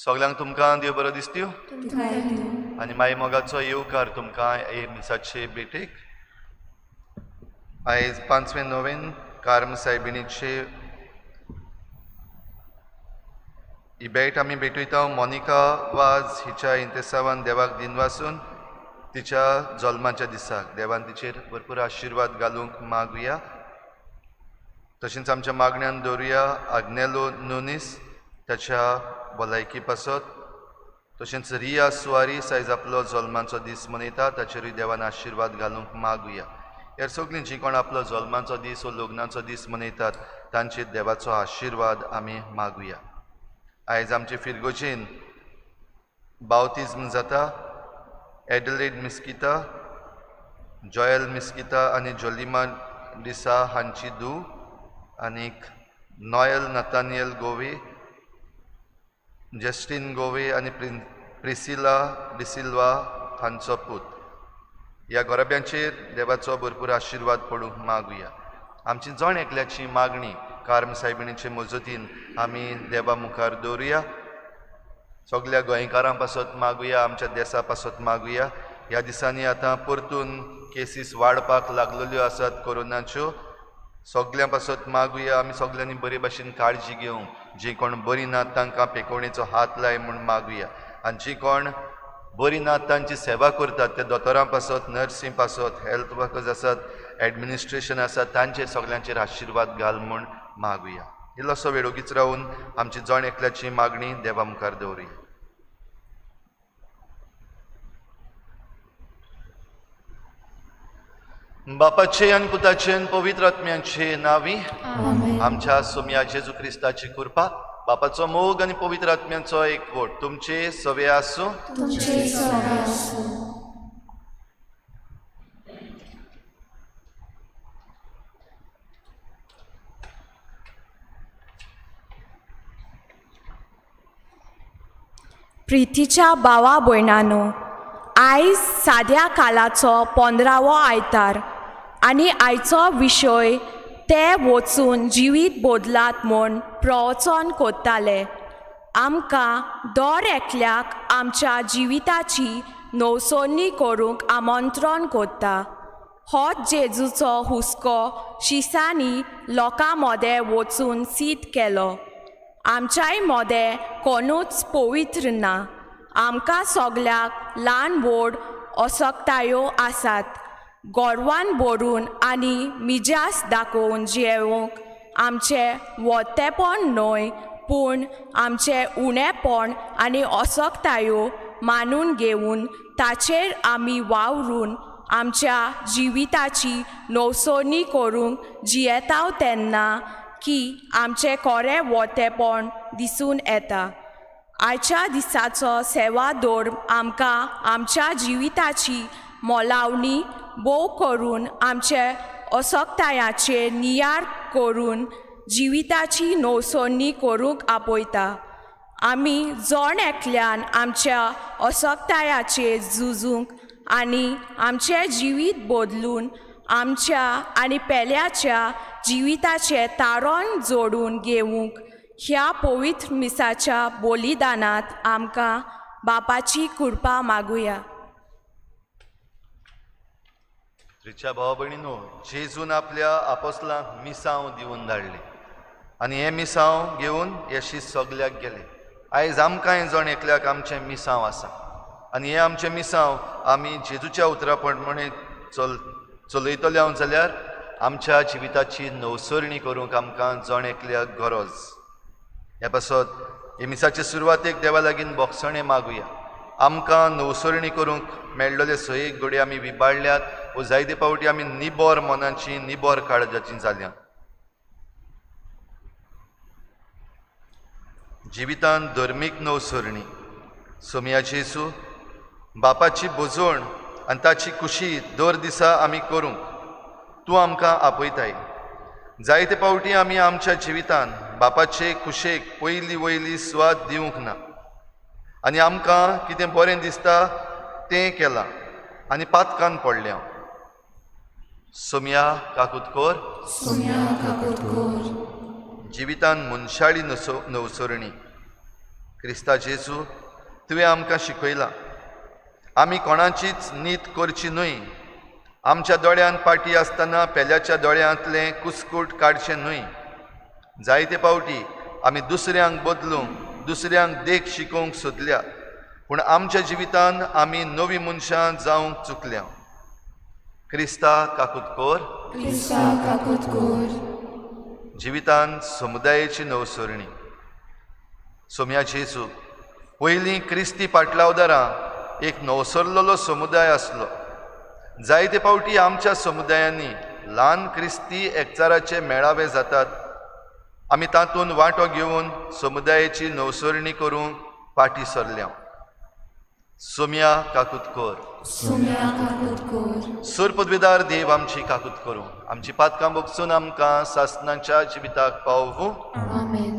सगल्यांक तुमकां देव बरो दिसत्यो तुमकांय दिवं. आनी माई मोगाचो येवकार तुमकां हे मिसाचे भेटेक. आयज पांचवें नोवेन कार्म सायबिणीचे ही भेट आमी भेटयता. मोनिका वाज हिच्या इंतेसावान देवाक दिनवासून तिच्या जल्माच्या दिसाक देवान तिचेर भरपूर आशिर्वाद घालूंक मागुया. तशेंच आमच्या मागण्यान दवरुया आग्नेलो नुनीस ताच्या भलायकी पासत. तशेंच रिया सुवारीस आयज आपलो जल्माचो दीस मनयता, ताचेरूय देवान आशिर्वाद घालूंक मागुया. ह्या सगळीं जीं कोण आपलो जल्माचो दीस वो लग्नाचो दीस मनयतात तांचेर देवाचो आशिर्वाद आमी मागुया. आयज आमचे फिरगोजेन बावतिज्म जाता. एडलेड मिस्किता, जॉयल मिस्किता आनी जोलिमा डिसा हांची धूव आनीक नॉयल नतानियल गोवे, जस्टीन गोवे आनी प्रिसिला डिसिल्वा हांचो पूत. ह्या गोरब्यांचेर देवाचो भरपूर आशिर्वाद पडूंक मागुया. आमची जण एकल्याची मागणी कार्म सायबिणीचे मजतीन आमी देवा मुखार दवरुया. सगल्या गोंयकारां पासत मागुया, आमच्या देसा पासत मागुया. ह्या दिसांनी आतां परतून केसीस वाडपाक लागलेल्यो आसात कोरोनाच्यो. सगल्यां पासत मागुया. आमी सगल्यांनी बरे भाशेन काळजी घेवंक, जीं कोण बरीं नात तांकां पेकोवणेचो हात लाय म्हूण मागुया. आनी जीं कोण बरीं नात तांची सेवा करतात ते दोतोरां पासत, नर्सी पासत, हेल्थ वर्कर्स आसात, एडमिनिस्ट्रेशन आसा, तांचेर सगल्यांचेर आशिर्वाद घाल म्हूण मागुया. इल्लोसो वेळ ओगीच रावून आमची जण एकल्याची मागणी देवा मुखार दवरुया. बापाचे आनी पुताचे आनी पवित्र आत्म्याचे नांवी आमच्या सोम्या जेजू क्रिस्ताची कृपा, बापाचो मोग आनी पवित्र आत्म्याचो एकवट तुमचे सवे आसूं. तुमचे सवे आसूं. प्रितीच्या भावा भयणानो, आयज साद्या कालाचो 15वो आयतार आनी आयचो विशय ते वचून जिवीत बदलात म्हूण प्रवचन कोत्ताले. आमकां दर एकल्याक आमच्या जिविताची नवसोनी करूंक आमंत्रण कोत्ता. होच जेजूचो हुस्को शिसांनी लोकां मदें वचून सीत केलो. आमच्याय मदें कोणूच पवित्र ना. आमकां सगल्याक ल्हान व्हड असक्तायो आसात. गोरवान भरून आनी मिजास दाखोवन जियेवंक आमचें वतेपण न्हय, पूण आमचें उणेपण आनी असक्तायो मानून घेवन ताचेर आमी वावरून आमच्या जिविताची नवसोनी करूंक जियेताव तेन्ना की आमचें कोरें वतेपण दिसून येता. आयच्या दिसाचो सेवा धर्म आमकां आमच्या जिविताची मोलावणी भोव करून आमचे असक्तायाचेर नियार करून जिविताची नवसोनी करूंक आपयता. आमी जण एकल्यान आमच्या असक्तायाचेर झुजूंक आनी आमचें जिवीत बदलून आमच्या आनी पेल्याच्या जिविताचें तारण जोडून घेवंक ह्या पवित्र मिसाच्या बलिदानांत आमकां बापाची कृपा मागुया. त्रिच्या भाव भयणीनो, जेजून आपल्या आपोसलांक मिसांव दिवन धाडले आनी हें मिसांव घेवन येशी सगल्याक गेले. आयज आमकांय जण एकल्याक आमचें मिसांव आसा आनी हें आमचें मिसांव आमी जेजूच्या उतरा प्रमाणे चलयतले हांव जाल्यार आमच्या जिविताची नवसरणी करूंक आमकां जण एकल्याक गरज. ह्या पासत हे मिसाचे सुरवातेक देवा लागीं बोगसणें मागुया. आमकां नवसरणी करूंक मेळ्ळले सयेक घडये आमी विबाडल्यात वो जायते फावटी आमी निबोर मनाची निबोर काळजाची जाल्या. जिवितान धर्मीक नवसरणी सोमया जेजू बापाची भोजवण आनी ताची खुशी दर दिसा आमी करूंक तूं आमकां आपयताय. जायते फावटी आमी आमच्या जिवितान बापाचे खुशेक पयली वयली सुवात दिवंक ना आनी आमकां कितें बरें दिसता तें केलां आनी पातकान पडल्या. सोमया काकूत कर. सोमया काकूत कर. जिवितान मनशाळी नवसरणी क्रिस्ता जेजू, तुवें आमकां शिकयलां आमी कोणाचीच नीत करची न्हय. आमच्या दोळ्यांत पाटी आसतना पेल्याच्या दोळ्यांतलें कुस्कूट काडचें न्हय. जायते पावटी आमी दुसऱ्यांक बदलूंक, दुसऱ्यांक देख शिकोवंक सोदल्या, पूण आमच्या जिवितांत आमी नवीं मनशां जावंक चुकल्या. क्रिस्ता काकूत कोर. क्रिस्ता काकूत कोर. जिवितांत समुदायेची नवसरणी. सोम्या जेजू, पयलीं क्रिस्ती पाटलावदारां एक नवसरलेलो समुदाय आसलो. जायते फावटी आमच्या समुदायांनी ल्हान क्रिस्ती एकचाराचे मेळावे जातात. आमी तातूंत वांटो घेवन समुदायेची नवसरणी करूंक फाटीं सरल्या. सोम्या काकूत कोर. सोम्या काकूत कोर. सूर पदवीदार देव आमची काकूत करूं, आमची पातकां भोगसून आमकां सासनाच्या जिविताक पावूं. आमेन.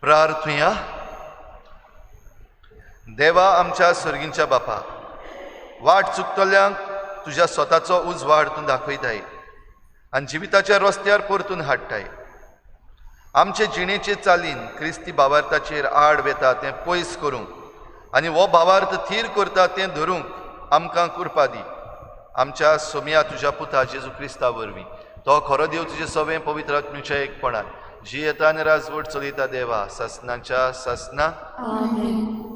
प्रार्थुया. देवा आमच्या सर्गींच्या बापा, वाट चुकतल्यांक तुज्या स्वताचो उजवाड तूं दाखयताय आनी जिविताच्या रस्त्यार परतून हाडटाय. आमचे जिणेचे चालीन क्रिस्ती भावार्थाचेर आड वेता तें पयस करूंक आनी हो भावार्थ थीर करता तें धरूंक आमकां कृपा दी. आमच्या सोम्या तुज्या पुता जेजू क्रिस्ता वरवीं, तो खरो देव तुजे सवें पवित्र आत्म्याच्या एकपणान जी येता आनी राजवट चलयता देवा सासनाच्या सासना. आमेन.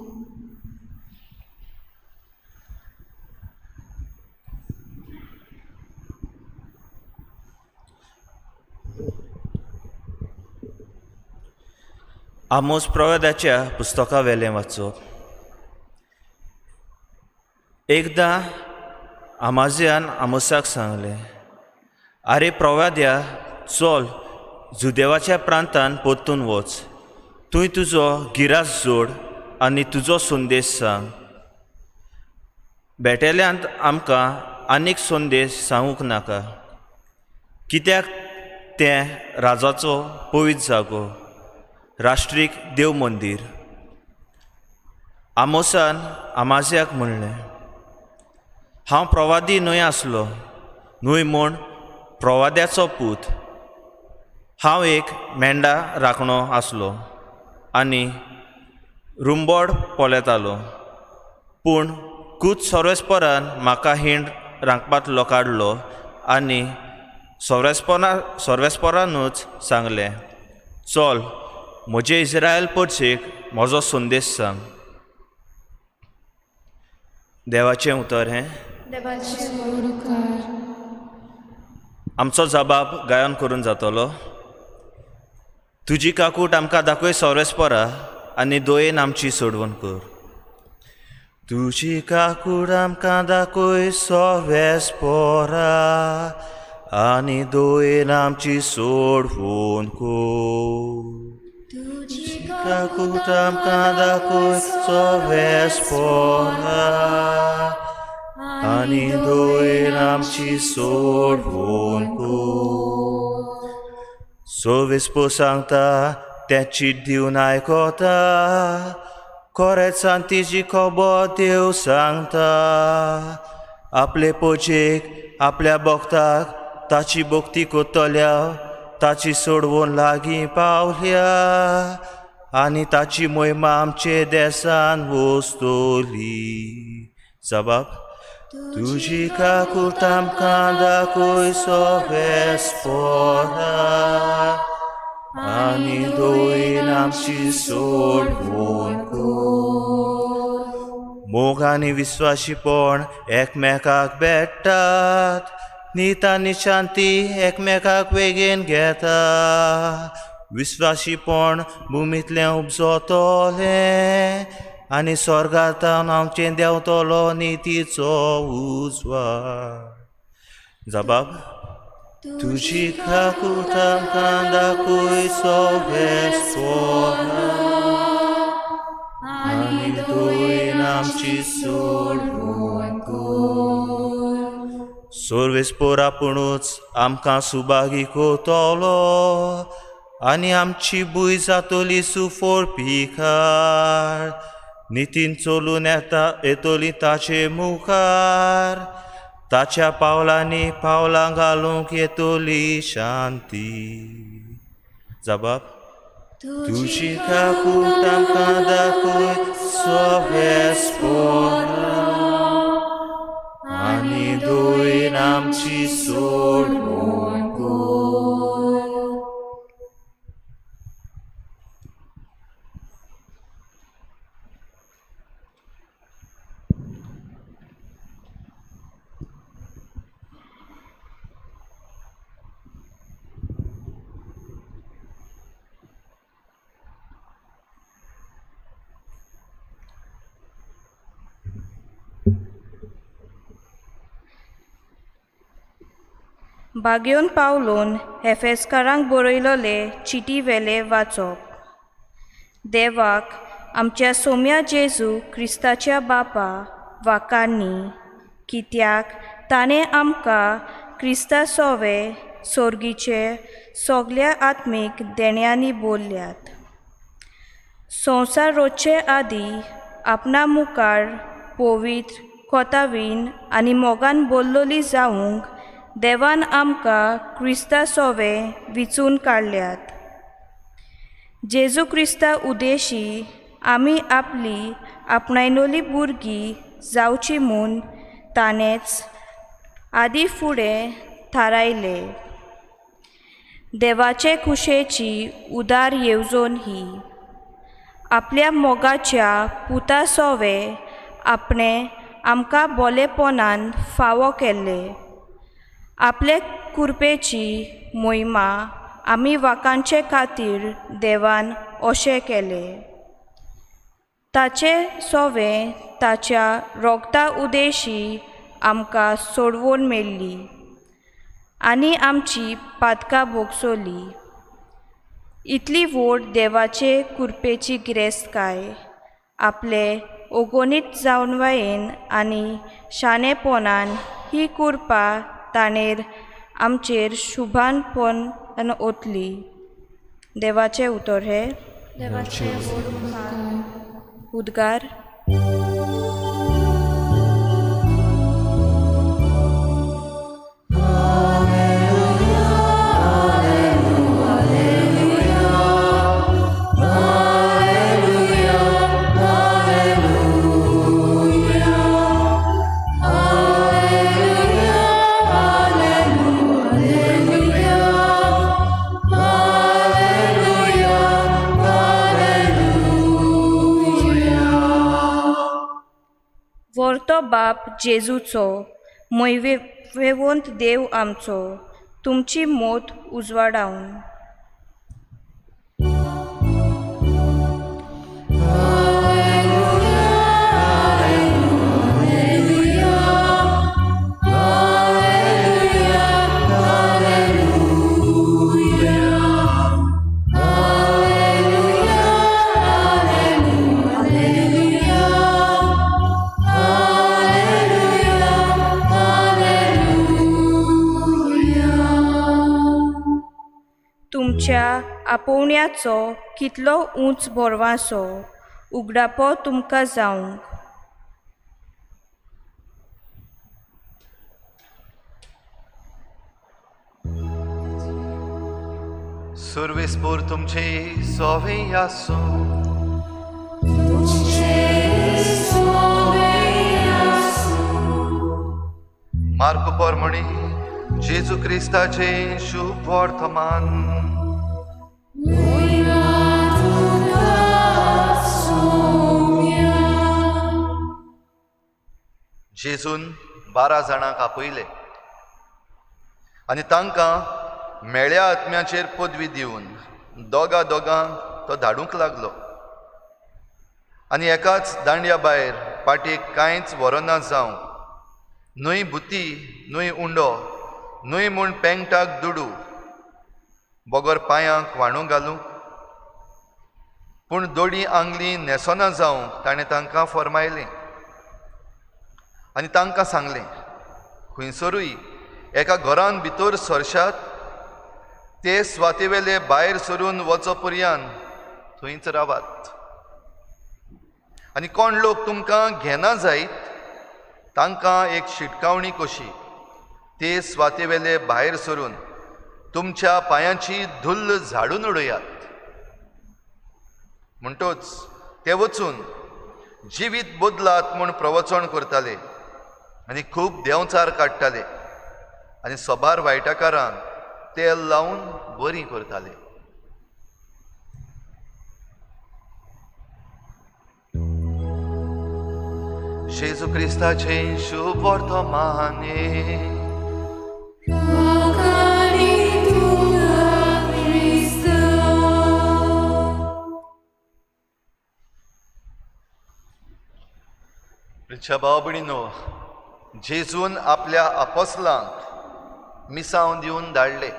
आमोस प्रवादाच्या पुस्तका वेलें वाचप. एकदां आमाजियान आमोसाक सांगलें, आरे प्रवाद्या, चल जुदेवाच्या प्रांतान परतून वच, थंय तुजो गिरास जोड आनी तुजो संदेश सांग. बेटेल्यांत आमकां आनीक संदेश सांगूंक नाका, कित्याक तें राजाचो पवित्र जागो, राष्ट्रीक देव मंदीर. आमोसान आमाजियाक म्हणलें, हांव प्रवादी न्हय आसलो, न्हय म्हूण प्रवाद्याचो पूत. हांव एक मेंढा राखणो आसलो आनी रुंबोड पळयतालो, पूण कूच सोरेस्परान म्हाका हिंड रांकपांतलो काडलो आनी सोर्वेस्परानूच सांगलें, चल म्हजे इस्रायल परचेक म्हजो संदेश सांग. देवाचें उतर हें. देवाचें उपकार. आमचो जबाब गायन करून जातलो. तुजी काकूट आमकां दाखय सोरेसपोरा आनी दोयेन आमची सोडवण कर. तुजी काकूट आमकां दाखय सोरेसपोरा आनी दोयेन आमची सोडवण कर. तुजी काकूट आमकां दाखय सोरेसपोरा आनी दोयेन आमची सोडवण कर. सोवेसपो सांगता तें चीट दिवन आयकता, खरेंच तिजी खबर देव सांगता. आपले पोचेक आपल्या भक्ताक ताची भक्ती कोत्तल्या ताची सोडवण लागीं पावल्या आनी ताची मोहिमा आमचे देसान वसतली. जबाब. तुजी काकूट आमकां दाखय सोरेसपोरा आनी दोयेन आमची सोडवण कर. मोग आनी विस्वाशीपण एकमेकाक भेट्टात, नीत आनी शांती एकमेकाक वेगेन घेता. विस्वाशीपण भुमींतलें उपजतलें आनी स्वर्गांत आमचें देंवतलो नितीचो उजवाड. जबाब. तुजी काकूट आमकां दाखय सोरेसपोरा आनी दोयेन आमची सोडवण कर. सोर्वेसपोर आपुणूच आमकां सुभागी कोतलो आनी आमची भूंय जातली सुफोर पिकार. नितीन चलून येता येतली ताचे मुखार, ताच्या पावलांनी पावलां घालूंक येतली शांती. जबाब. तुजी काकूट आमकां दाखय सोरेसपोरा आनी दोयेन आमची सोडवण कर. बागेवन पावलोन हेफेसकारांक बरयलोले चिटी वेले वाचप. देवाक आमच्या सोम्या जेजू क्रिस्ताच्या बापा वाकांनी, कित्याक ताणें आमकां क्रिस्ता सोवे सोर्गीचे सगल्या आत्मीक देण्यांनी बोल्ल्यात. संवसार रोजचे आदीं आपणा मुखार पवित्र कोतावीन आनी मोगान बोल्लोली जावंक देवान आमकां क्रिस्ता सोवे विचून काडल्यात. जेजू क्रिस्ता उदेशी आमी आपली आपणायनोली भुरगीं जावची म्हूण ताणेंच आदी फुडें थारायलें. देवाचे खुशेची उदार येवजण ही आपल्या मोगाच्या पुता सोवे आपणें आमकां बोलेपणान फावो केल्लें. आपले कुरपेची मोहिमा आमी वाकांचे खातीर देवान अशें केलें. ताचे सोवे ताच्या रोगता उदेशी आमकां सोडवून मेळ्ळी आनी आमची पातकां भोगसली. इतली व्हड देवाचे कुरपेची गिरेस्तकाय आपले ओगोनीत जावनवायेन आनी शाणेपणान ही कुरपा ताणेर आमचेर शुभानपण ओतली. देवाचें उतर हें. उद्गार. व्हरतो बाप जेजूचो, मोयवेवंत देव आमचो, तुमची मोत उजवाडावन. तुमच्या आपोवण्याचो कितलो उंच भरवासो उगडापो तुमकां जावंक. सुर्वेस्पूर तुमचे सोवे आसूं. मार्को पोरमणी जेजू क्रिस्ताचे शुभ वर्तमान. जेजून 12 जाणांक आपयले आनी तांकां मेळ्या आत्म्याचेर पदवी दिवन दोगा दोगांक तो धाडूंक लागलो आनी एकाच दांड्या भायर पाटयेक कांयच व्हरना जावंक, न्हय भुती, न्हय उंडो, न्हय म्हूण पेंगटाक दुडू, बगर पांयांक व्हाणू घालूंक, पूण दोडी आंगली न्हेसना जावंक ताणें तांकां फर्मायलें आनी तांकां सांगलें, खंयसरूय एका घरान भितर सरशात ते स्वातेवेले भायर सरून वचो पर्यान थंयच रावात आनी कोण लोक तुमकां घेना जायत तांकां एक शिटकावणी कशी ते स्वातेवेले भायर सरून तुमच्या पांयांची धुल्ल झाडून उडयात. म्हणटोच ते वचून जिवीत बदलात म्हूण प्रवचन करताले आनी खूब देंवचार काडटाले आनी सबार वायटाकारांक तेल लावन बरी करताले. जेजू क्रिस्ताचें शुभ वर्तमान. प्रिच्या भाव भयणीनो, जेजून आपल्या आपोसलांक मिसांव दिवन धाडले.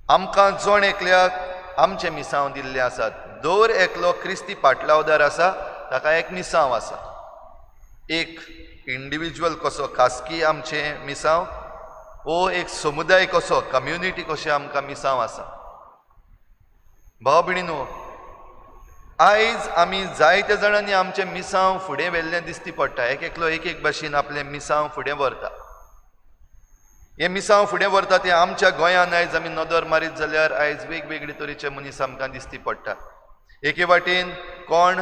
आमकां जण एकल्याक आमचें मिसांव दिल्लें आसात. दर एकलो क्रिस्ती पाटलावदार आसा ताका एक मिसांव आसा. एक इंडिविज्युअल कसो खासगी आमचें मिसांव वो एक समुदाय कसो कम्युनिटी कशें आमकां मिसांव आसा. भाव भयणीनो, आयज आमी जायत्या जाणांनी आमचें मिसांव फुडें व्हेल्लें दिसती पडटा. एक एकलो एक एक भाशेन आपलें मिसांव फुडें व्हरता. हें मिसांव फुडें व्हरता तें आमच्या गोंयांत आयज आमी नदर मारीत जाल्यार आयज वेगवेगळे तरेचे मनीस आमकां दिसती पडटा. एके वाटेन कोण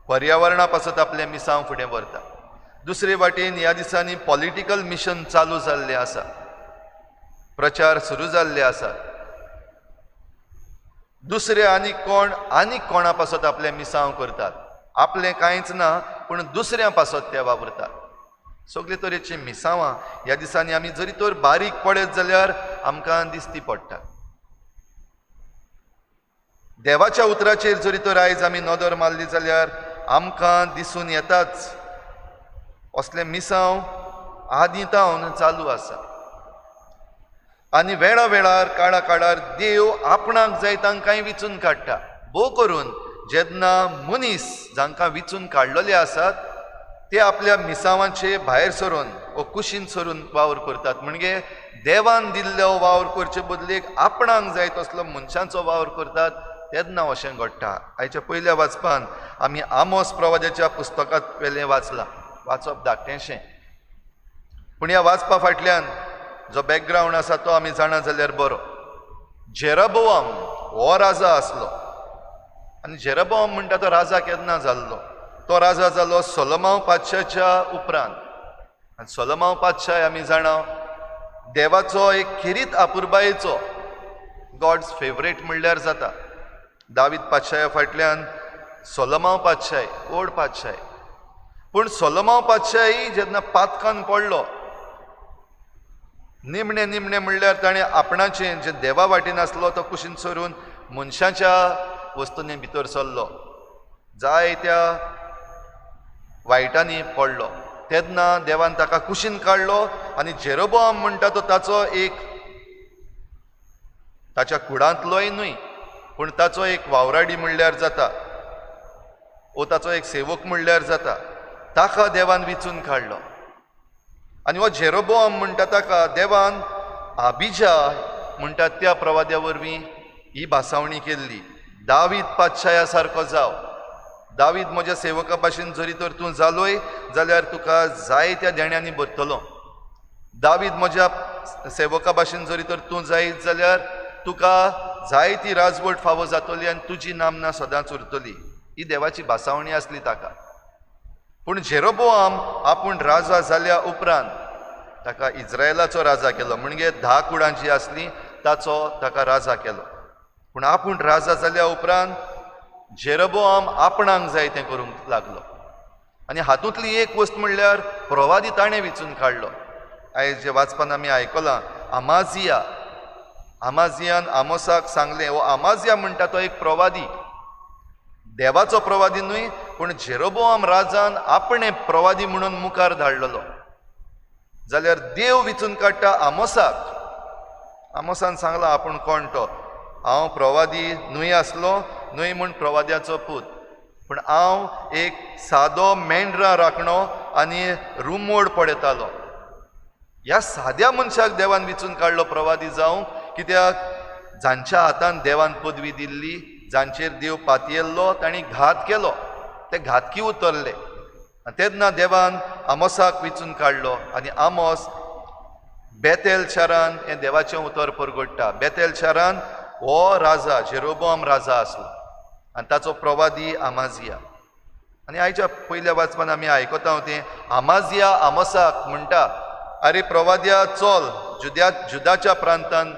पर्यावरणा पासत आपलें मिसांव फुडें व्हरता, दुसरे वाटेन ह्या दिसांनी पॉलिटिकल मिशन चालू जाल्लें आसा, प्रचार सुरू जाल्ले आसा. दुसरे आनी कोण आनी कोणा पासत आपलें मिसांव करतात, आपलें कांयच ना पूण दुसऱ्यां पासत ते वावुरतात. सगळे तरेची मिसांवां ह्या दिसांनी आमी जरी तर बारीक पळयत जाल्यार आमकां दिसती पडटा. देवाच्या उतराचेर जरी तर आयज आमी नदर मारली जाल्यार आमकां दिसून येताच असलें मिसांव आदीं तावन चालू आसा. आनी वेळा वेळार काळा काळार देव आपणाक जाय तांकांय विचून काडटा. भोव करून जेन्ना मनीस जांकां विचून काडलेले आसात ते आपल्या मिसांवांचे भायर सरून वो कुशीन सरून वावर करतात. म्हणजे देवान दिल्लो वावर करचे बदलेक आपणाक जाय तसलो मनशांचो वावर करतात तेन्ना अशें घडटा. आयच्या पयल्या वाचपान आमी आमोस प्रवाद्याच्या पुस्तकांत वेलें वाचलां. वाचप धाकटेंशें, पूण ह्या वाचपा फाटल्यान जो बॅकग्रावंड आसा तो आमी जाणा जाल्यार बरो. जेरोबोआम हो राजा आसलो आनी जेरोबोआम म्हणटा तो राजा केन्ना जाल्लो? तो राजा जालो सोलोमाव पातशाच्या उपरांत. आनी सोलोमाव पातशाय आमी जाणा देवाचो एक खेरीत आपुरबायेचो गॉड्स फेवरेट म्हणल्यार जाता. दावीद पातशाया फाटल्यान सोलोमाव पातशाय व्हड पातशाय. पूण सोलोमाव पातशाय जेन्ना पातकान पडलो निमणें निमणें म्हणल्यार ताणें आपणाचें जें देवा वाटेन आसलो तो कुशीन सरून मनशाच्या वस्तूंनी भितर सरलो, जायत्या वायटांनी पडलो. तेन्ना देवान ताका कुशीन काडलो आनी जेरोबोआम म्हणटा तो ताचो एक ताच्या कुडांतलोय न्हय पूण ताचो एक वावराडी म्हणल्यार जाता वो ताचो एक सेवक म्हणल्यार जाता, ताका देवान विचून काडलो. आनी हो जेरोबोआम म्हणटा ताका देवान आबिजा म्हणटा त्या प्रवाद्या वरवीं ही भासावणी केल्ली, दावीद पातशाया सारको जाव, दावीद म्हज्या सेवका भाशेन जरी तर तूं जालोय जाल्यार तुका जायत्या देण्यांनी भरतलो, दावीद म्हज्या सेवका भाशेन जरी तर तूं जायत जाल्यार तुका जायती राजवट फावो जातली आनी तुजी नामना सदांच उरतली. ही देवाची भासावणी आसली ताका. पूण जेरोबोआम आपूण राजा जाल्या उपरांत ताका इज्रायलाचो राजा केलो, म्हणजे 10 कुळां जी आसली ताचो ताका राजा केलो. पूण आपूण राजा जाल्या उपरांत जेरोबोआम आपणाक जाय तें करूंक लागलो आनी हातूंतली एक वस्त म्हणल्यार प्रवादी ताणें विचून काडलो. आयज जे वाचपान आमी आयकलां, आमाजिया, आमाजियान आमोसाक सांगलें, हो आमाजिया म्हणटा तो एक प्रवादी, देवाचो प्रवादी न्हय पूण जेरोबोआम राजान आपणें प्रवादी म्हणून मुखार धाडलेलो. जाल्यार देव विचून काडटा आमोसाक. आमोसान सांगलां आपूण कोण तो, हांव प्रवादी न्हय आसलो न्हय म्हूण प्रवाद्याचो पूत, पूण हांव एक सादो मेंढरां राखणो आनी रुमोड पळयतालो. ह्या साद्या मनशाक देवान विचून काडलो प्रवादी जावंक, कित्याक जांच्या हातान देवान पदवी दिल्ली, जांचेर देव पातयेल्लो तांणी घात केलो, ते घातकी उतरले. आनी तेन्ना देवान आमोसाक विचून काडलो आनी आमोस बेतेल शारान हें देवाचें उतर परगडटा. बेतेल शारान हो राजा जेरोबोआम राजा आसलो आनी ताचो प्रवादी आमाजिया. आनी आयच्या पयल्या वाचपान आमी आयकता तें आमाजिया आमोसाक म्हणटा, आरे प्रवाद्या चल जुदाच्या प्रांतान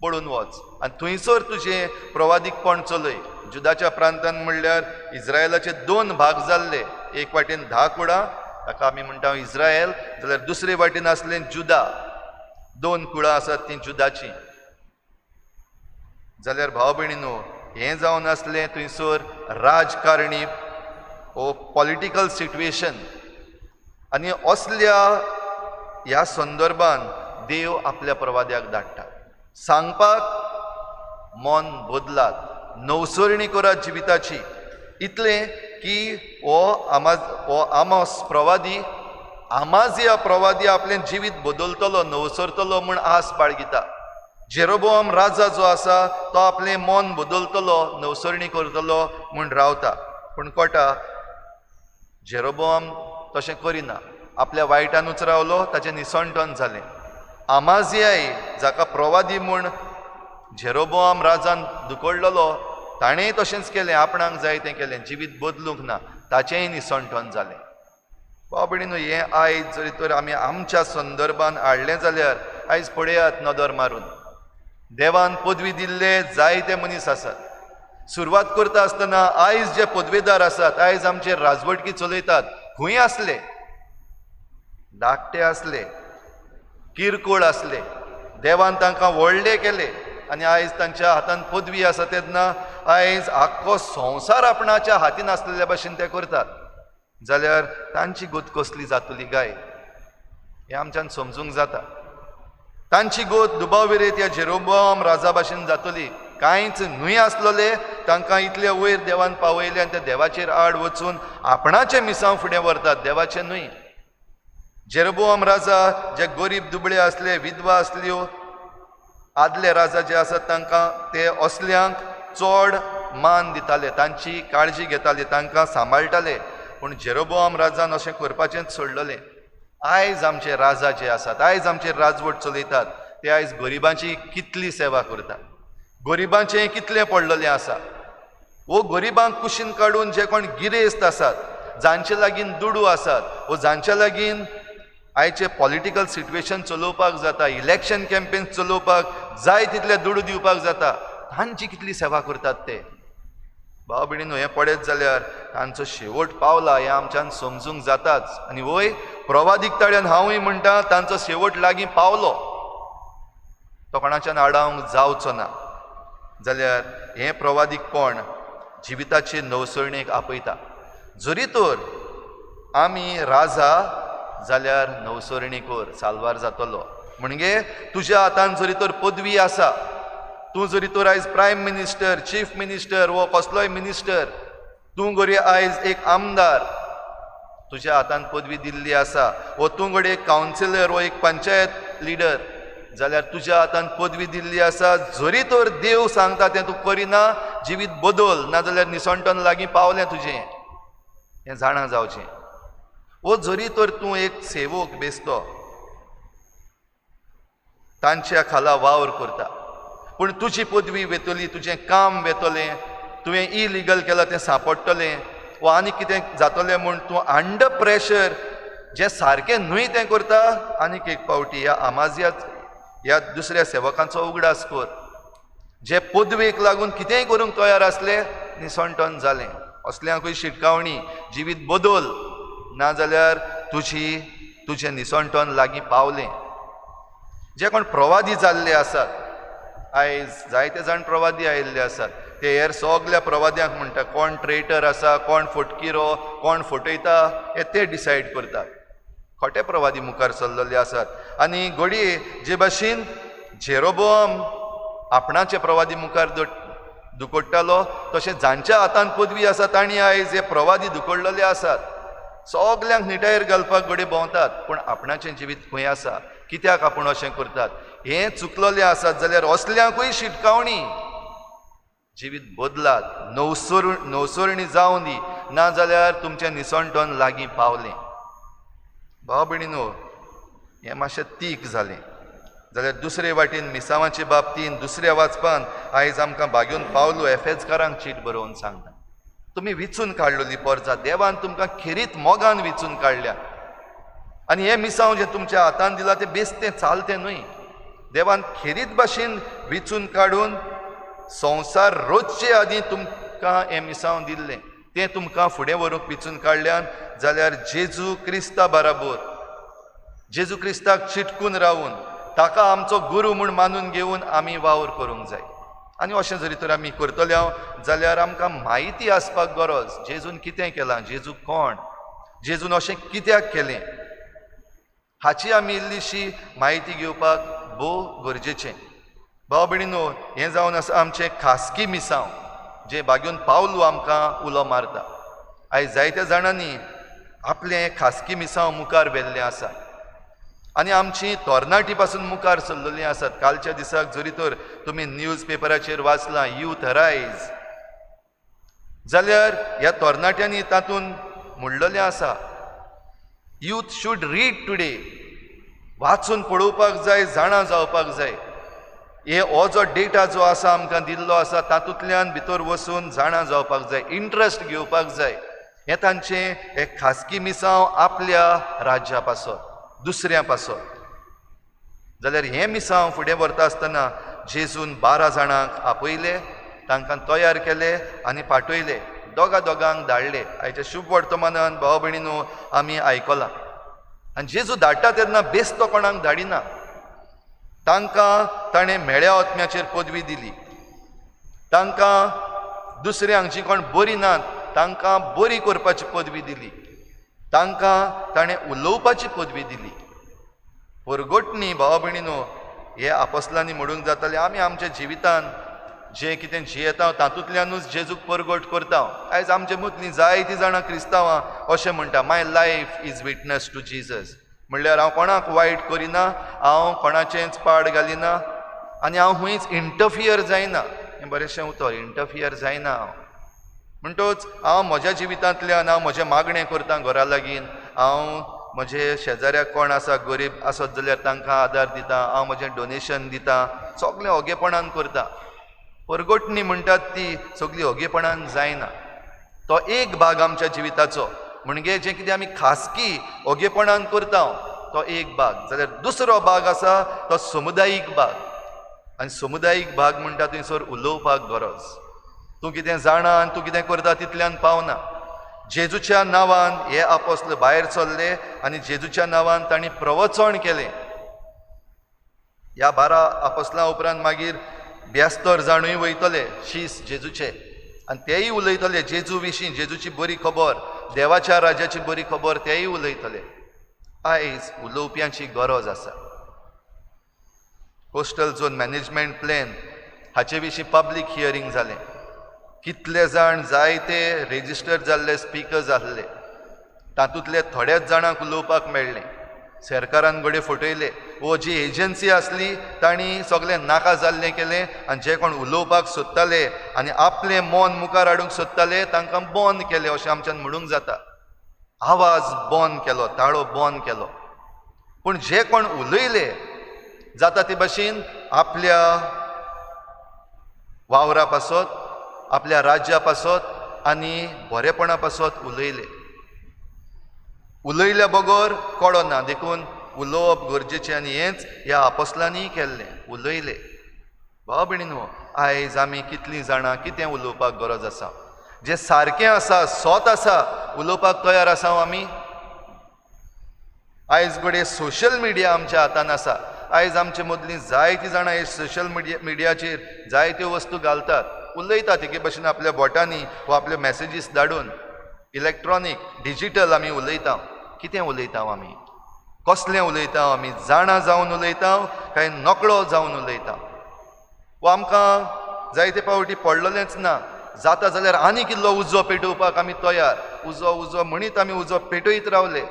पळून वच आनी थंयसर तुजें प्रवादीकपण चलय. जुदाच्या प्रांतान म्हणल्यार इज्रायलाचे 2 भाग जाल्ले, एक वाटेन 10 कुळां ताका आमी म्हणटा इज्रायल, जाल्यार दुसरे वाटेन आसलें जुदा, 2 कुळां आसात तीं जुदाचीं. जाल्यार भाव भयणीनो, हें जावन आसलें थंयसर राजकारणी ओ पॉलिटिकल सिट्युएशन. आनी असल्या ह्या संदर्भान देव आपल्या प्रवाद्याक धाडटा सांगपाक, मन बदलात, नवसरणी करात जिविताची. इतलें की हो आमोस प्रवादी, आमाजिया प्रवादी आपलें जिवीत बदलतलो, नवसरतलो म्हूण आस बाळगिता. जेरोबोआम राजा जो आसा तो आपलें मन बदलतलो, नवसरणी करतलो म्हूण रावता. पूण कोटा जेरोबोआम तशें करिना, आपल्या वायटानूच रावलो, ताचें निसणटन जालें. आमाजियाय जाका प्रवादी म्हूण जेरोबोआम राजान दुकडलेलो ताणेंय तशेंच केलें, आपणाक जाय तें केलें, जिवीत बदलूंक ना, ताचेंय निसणटन जालें. भाव भयणीनो, हें आयज जरी तर आमी आमच्या संदर्भान हाडलें जाल्यार आयज पळयात नदर मारून, देवान पदवी दिल्ले जायते मनीस आसात. सुरवात करता आसतना आयज जे पदवेदार आसात, आयज आमचे राजवटकी चलयतात, खंय आसले, धाकटे आसले, किरकोळ आसले, देवान तांकां व्हडले केले आनी आयज तांच्या हातान पदवी आसा. तेन्ना आयज आख्खो संवसार आपणाच्या हातीन आसलेल्या भाशेन ते करतात. जाल्यार तांची गत कसली जातली काय हें आमच्यान समजूंक जाता. तांची गत दुबाव विरेत ह्या जेरोबोआम राजा भाशेन जातली. कांयच न्हय आसलेले तांकां इतले वयर देवान पावयले आनी ते देवाचेर आड वचून आपणाचें मिसांव फुडें व्हरतात, देवाचें न्हय. जेरोबोआम राजा जे गरीब दुबळे आसले, विधवा आसल्यो, आदले राजा जे आसात तांकां ते असल्यांक चड मान दिताले, तांची काळजी घेताले, तांकां सांबाळटाले. पूण जेरोबोआम राजान अशें करपाचेंच सोडलेलें. आयज आमचे राजा जे आसात, आयज आमचे राजवट चलयतात, ते आयज गरिबांची कितली सेवा करतात, गरिबांचें कितलें पडलेलें आसा. वो गरिबांक कुशीन काडून जे कोण गिरेस्त आसात, जांचे लागीं दुडू आसात, वो जांच्या लागीं आयचे पॉलिटिकल सिट्युएशन चलोवपाक जाता, इलेक्शन कॅम्पेन चलोवपाक जाय तितले दुडू दिवपाक जाता, तांची कितली सेवा करतात ते. भाव भयणीनो, हें पळयत जाल्यार तांचो शेवट पावला हें आमच्यान समजूंक जाताच. आनी वय प्रवादीक ताळ्यान हांवूय म्हणटा तांचो शेवट लागीं पावलो. तो कोणाच्यान आडावंक जावचो ना. जाल्यार हें प्रवादीकपण जिविताचे नवसरणेक आपयता. जरी तर आमी राजा जाल्यार नवसरणी कर, साल्वार जातलो. म्हणजे तुज्या हातान जरी तर पदवी आसा, तूं जरी तर आयज प्रायम मिनिस्टर, चीफ मिनिस्टर वो कसलोय मिनिस्टर, तूं घडये आयज एक आमदार, तुज्या हातान पदवी दिल्ली आसा, वो तूं घडये एक कावन्सिलर वो एक पंचायत लिडर, जाल्यार तुज्या हातान पदवी दिल्ली आसा, जरी तर देव सांगता तें तूं करिना, जिवीत बदल, नाजाल्यार निसणटन लागीं पावलें तुजें, हें जाणा जावचें. वो जरी तर तूं एक सेवक बेसतो, तांच्या खाला वावर करता, पूण तुजी पदवी वेतली, तुजें काम वेतलें, तुवें इलिगल केलां तें सांपडटलें वा आनी कितें जातलें म्हूण तूं अंडर प्रेशर जें सारकें न्हय तें करता. आनीक एक फावटी ह्या आमाजिया ह्या दुसऱ्या सेवकांचो उगडास कर, जे पदवेक लागून कितेंय करूंक तयार आसले, निसणटन जालें. असल्यांकूय शिटकावणी, जिवीत बदल, नाजाल्यार तुजी तुजें निसणटन लागीं पावलें. जे कोण प्रवादी जाल्ले आसात, आयज जायते जाण प्रवादी आयिल्ले आसात, ते हेर सगल्या प्रवाद्यांक म्हणटा कोण ट्रेटर आसा, कोण फटकिरो, कोण फटयता, हे ते डिसायड करतात. खोटे प्रवादी मुखार सरलेले आसात. आनी घडये जे भाशेन जेरोबोआम आपणाचे प्रवादी मुखार दुकोडटालो, तशें जांच्या हातान पदवी आसा तांणी आयज हे प्रवादी दुकोडलेले आसात. सगल्यांक निटायेर घालपाक घडये भोंवतात, पूण आपणाचें जिवीत खंय आसा, कित्याक आपूण अशें करतात, हें चुकलेलें आसात. जाल्यार असल्यांकूय शिटकावणी, जिवीत बदलात, नवसरणी जावं दी, नाजाल्यार तुमचें निसणटन लागीं पावलें. भाव भयणीनो, हें मातशें तीख जालें. जाल्यार दुसरे वाटेन मिसांवाचे बाबतीन दुसऱ्या वाचपान आयज आमकां बागेवन पावलो एफेजकारांक चीट बरोवन सांगता, तुमी विचून काडलेली पोरजा, देवान तुमकां खेरीत मोगान विचून काडल्या, आनी हें मिसांव जें तुमच्या हातान दिलां तें बेस्तें चालतें न्हय. देवान खेरीत भाशेन विचून काडून संवसार रोजचे आदीं तुमकां हें मिसांव दिल्लें, तें तुमकां फुडें व्हरूंक विचून काडल्यान. जाल्यार जेजू क्रिस्ता बराबर, जेजू क्रिस्ताक चिटकून रावून ताका आमचो गुरू म्हूण मानून घेवन आमी वावर करूंक जाय. आनी अशें जरी तर आमी करतले जाल्यार आमकां म्हायती आसपाक गरज, जेजून कितें केलां, जेजू कोण, जेजून अशें कित्याक केलें, हाची आमी इल्लीशी म्हायती घेवपाक भोव गरजेचें. भाव भयणीनो, हें जावन आसा आमचें खासगी मिसांव, जें बागेवन पावलू आमकां उलो मारता. आयज जायत्या जाणांनी आपलें खासगी मिसांव मुखार व्हेल्लें आसा आनी आमची तरणाटी पासून मुखार सरलेलीं आसात. कालच्या दिसाक जरी तर तुमी न्यूज पेपराचेर वाचलां यूथ रायज, जाल्यार ह्या तरणाट्यांनी तातूंत म्हणलेलें आसा, यूथ should read today, वाचून पळोवपाक जाय, जाणा जावपाक जाय. हे हो जो डेटा जो आसा आमकां दिल्लो आसा तातूंतल्यान भितर वचून जाणा जावपाक जाय, इंट्रस्ट घेवपाक जाय. हें तांचें एक खासगी मिसांव आपल्या राज्या पासत, दुसऱ्या पासत. जाल्यार हें मिसांव फुडें व्हरता आसतना जेजून 12 जाणांक आपयले, तांकां तयार केले आनी पाठयले, दोगा दोगांक धाडले. आयच्या शुभ वर्तमानान भाव भयणीनो आमी आयकलां. आनी जेजू धाडटा तेन्ना बेस्तो कोणाक धाडिना, तांकां ताणें मेळ्या आत्म्याचेर पदवी दिली, तांकां दुसऱ्यांक जी कोण बरी नात तांकां बरी करपाची पदवी दिली, तांकां ताणें उलोवपाची पदवी दिली. परगटणी भाव भयणीनो हे आपसलांनी म्हणूंक जाताले, आमी आमच्या जिवितान जें कितें जियेता तातूंतल्यानूच जेजूक परगट करता. आयज आमचे मदलीं जायतीं जाणां क्रिस्तांवां अशें म्हणटा, my life is witness to Jesus. म्हणल्यार हांव कोणाक वायट करिना, हांव कोणाचेंच पाड घालिना आनी हांव खंयच इंटरफियर जायना. हें बरेंशें उतर, इंटरफियर जायना हांव. म्हणटच हांव म्हज्या जिवितांतल्यान हांव म्हजें मागणें करता घरा लागीं, हांव म्हजे शेजाऱ्याक कोण आसा गरीब आसत जाल्यार तांकां आदार दिता, हांव म्हजें डोनेशन दिता, सगळें ओगेपणान करता. परगटणी म्हणटात ती सगळी ओगेपणान जायना, तो एक भाग आमच्या जिविताचो. म्हणजे जें कितें आमी खासगी ओगेपणान करता तो एक भाग, जाल्यार दुसरो भाग आसा तो समुदायीक भाग. आनी समुदायीक भाग म्हणटा थंयसर उलोवपाक गरज, तूं कितें जाणा आनी तूं कितें करता तितल्यान पावना. जेजूच्या नांवान हे आपोस्ल भायर सरले आनी जेजूच्या नांवान तांणी प्रवचन केलें. ह्या 12 आपोस्लां उपरांत मागीर 72 जाणूय वयतले शीस जेजूचे आनी तेय उलयतले जेजू विशीं, जेजूची बरी खबर, देवाच्या राज्याची बरी खबर तेय उलयतले. आयज उलोवप्यांची गरज आसा. कोस्टल झोन मॅनेजमेंट प्लॅन हाचे विशीं पब्लीक हियरींग जालें. कितले जाण जायते रेजिस्टर जाल्ले स्पिकर्स आहले, तातूंतले थोड्याच जाणांक उलोवपाक मेळ्ळें. सरकारान घडये फटयले वो जी एजन्सी आसली तांणी सगळें नाका जाल्लें केलें आनी जे कोण उलोवपाक सोदताले आनी आपलें मन मुखार हाडूंक सोदताले तांकां बंद केलें अशें आमच्यान म्हणूंक जाता. आवाज बंद केलो, ताळो बंद केलो. पूण जे कोण उलयले जाता ते भाशेन आपल्या वावरा पासत, आपल्या राज्या पासत आनी बरेपणा पासत उलयले. उलयल्या बगर कळना, देखून उलोवप गरजेचें आनी हेंच ह्या आपोस्लांनीय केल्लें, उलयले. भाव भयणींनो, आयज आमी कितलीं जाणां कितें उलोवपाक गरज आसा? जें सारकें आसा, सत आसा, उलोवपाक तयार आसा आमी? आयज घडये सोशल मिडिया आमच्या हातान आसा. आयज आमचे मदलीं जायतीं जाणां हे सोशल मिडियाचेर जायत्यो वस्तू घालतात, उलयतात एके भशेन आपल्या बोटांनी वा आपल्यो मॅसेजीस धाडून. इलेक्ट्रॉनीक डिजीटल आमी उलयता. कितें उलयता आमी? कसलें उलयता आमी? जाणा जावन उलयता काय नकळो जावन उलयता? वा आमकां जायते फावटी पडलेलेंच ना, जाता जाल्यार आनीक इल्लो उजो पेटोवपाक आमी तयार. उजो उजो म्हणीत आमी उजो पेटयत रावले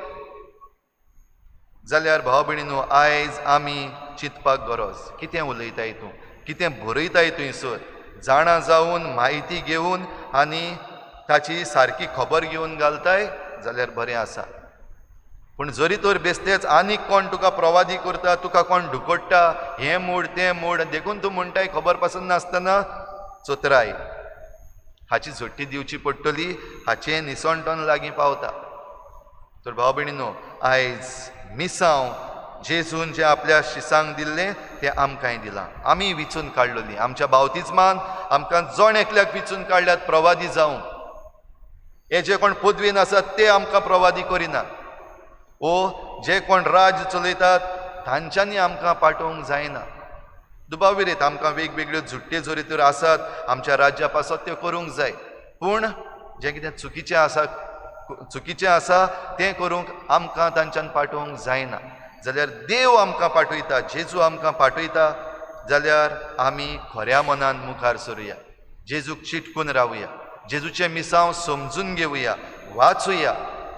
जाल्यार भाव भयणीनो, आयज आमी चिंतपाक गरज. कितें उलयताय तूं, कितें बरयताय थंयसर, जाणा जावन म्हायती घेवन आनी ताची सारकी खबर घेवन घालताय जाल्यार बरें आसा. पूण जरी तर बेस्तेच आनीक कोण तुका प्रवादी करता, तुका कोण ढुकट्टा, हें मोड तें मोड, देखून तूं म्हणटाय खबर पासून नासतना चोतराय. हाची झोट्टी दिवची पडटली, हाचें निसणटन लागीं पावता. तर भाव भयणीनो, आयज मिसांव जेजून जें आपल्या शिसांक दिल्लें तें आमकांय दिलां. आमी विचून काडलेली आमच्या बावतिज्मान आमकां जण एकल्याक विचून काडल्यात प्रवादी जावंक. हे जे कोण पदवीन आसात ते आमकां प्रवादी करिनात, ओ जे कोण राज्य चलयतात तांच्यांनी आमकां पाठोवंक जायना. दुबाव विरेत आमकां वेगवेगळ्यो झुट्ट्यो जरी तर आसात आमच्या राज्या पासत त्यो करूंक जाय, पूण जें कितें चुकीचें आसा, चुकीचें आसा तें करूंक आमकां तांच्यान पाठोवंक जायना. जाल्यार देव आमकां पाठयता, जेजू आमकां पाठयता, जाल्यार आमी खऱ्या मनान मुखार सरुया, जेजूक चिटकून रावया, जेजूचें मिसांव समजून घेवया, वाचुया,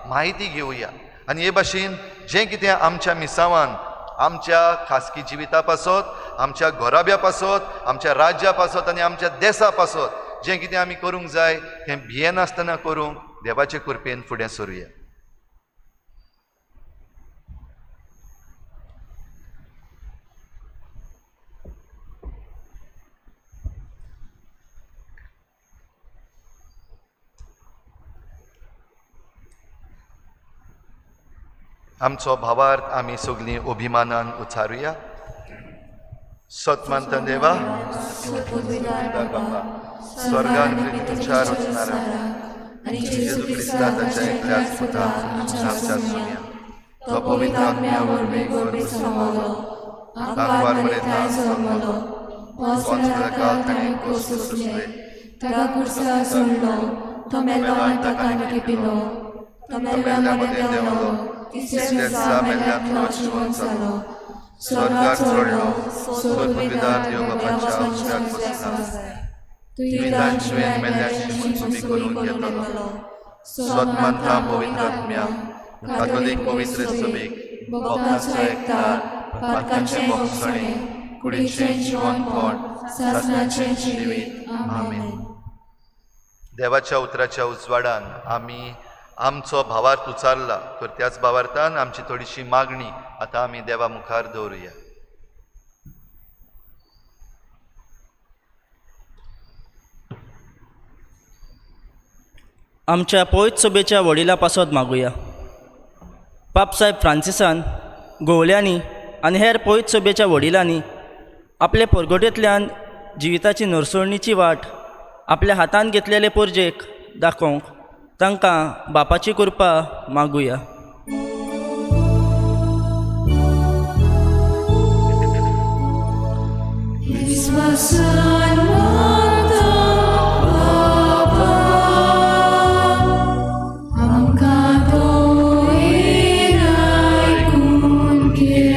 म्हायती घेवया आनी हे भाशेन जें कितें आमच्या मिसांवान आमच्या खासगी जिविता पासत, आमच्या घराब्या पासत, आमच्या राज्या पासत आनी आमच्या देसा पासत जें कितें आमी करूंक जाय तें भियेनासतना करूंक देवाचे कृपेन फुडें सरुया. आमचो भावार्थ आमी सगळीं अभिमानान उच्चारुया. सतमानता देवा, बापा, स्वर्गान पृथ्वीच्या रचणारा जेजू क्रिस्ता ताच्या एकल्याच पुता आमच्या सुन्या, तो पवित्र आत्म्या वरवीं गर्भ समलो, आंकवार मरेता जल्मलो, काल ताणें कोस सोंसले, ताका कुर्सा सोडलो, तो मेलो आनी ताका लिपिलो, तो मेल्ल्या मदें देंवलो, तिसऱ्या दिसा मेल्ल्यांतलो जिवंत जालो, स्वर्गार चडलो, स्वर्गविदार देव बापाच्या उजव्याक बसला, तुवें तांचे मेल्ल्यांची मनसुबी करून घेतलो. सतमानता पवित्र आत्म्या, कातोलीक पवित्र सभेक, भक्तांचो एकतार, पातकांचें भोगसणें, कुडीचें जिवनपण, सासणाचें जिवीत. आमेन. देवाच्या उतराच्या उजवाडान आमी आमचो भावार्थ उचारला, तर त्याच भावार्थान आमची थोडीशी मागणी आतां आमी देवा मुखार दवरुया. आमच्या पवित्र सभेच्या वडिला पासत मागुया. पापसाहेब फ्रांसिसान गोवल्यांनी आनी हेर पवित्र सभेच्या वडिलांनी आपले परगटेंतल्यान जिविताची नरसोणीची वाट आपल्या हातान घेतलेले पोरजेक दाखोवंक तांकां बापाची कृपा मागुया. विस्वासान मागता बाबा, आमकां दोन आयकून घे.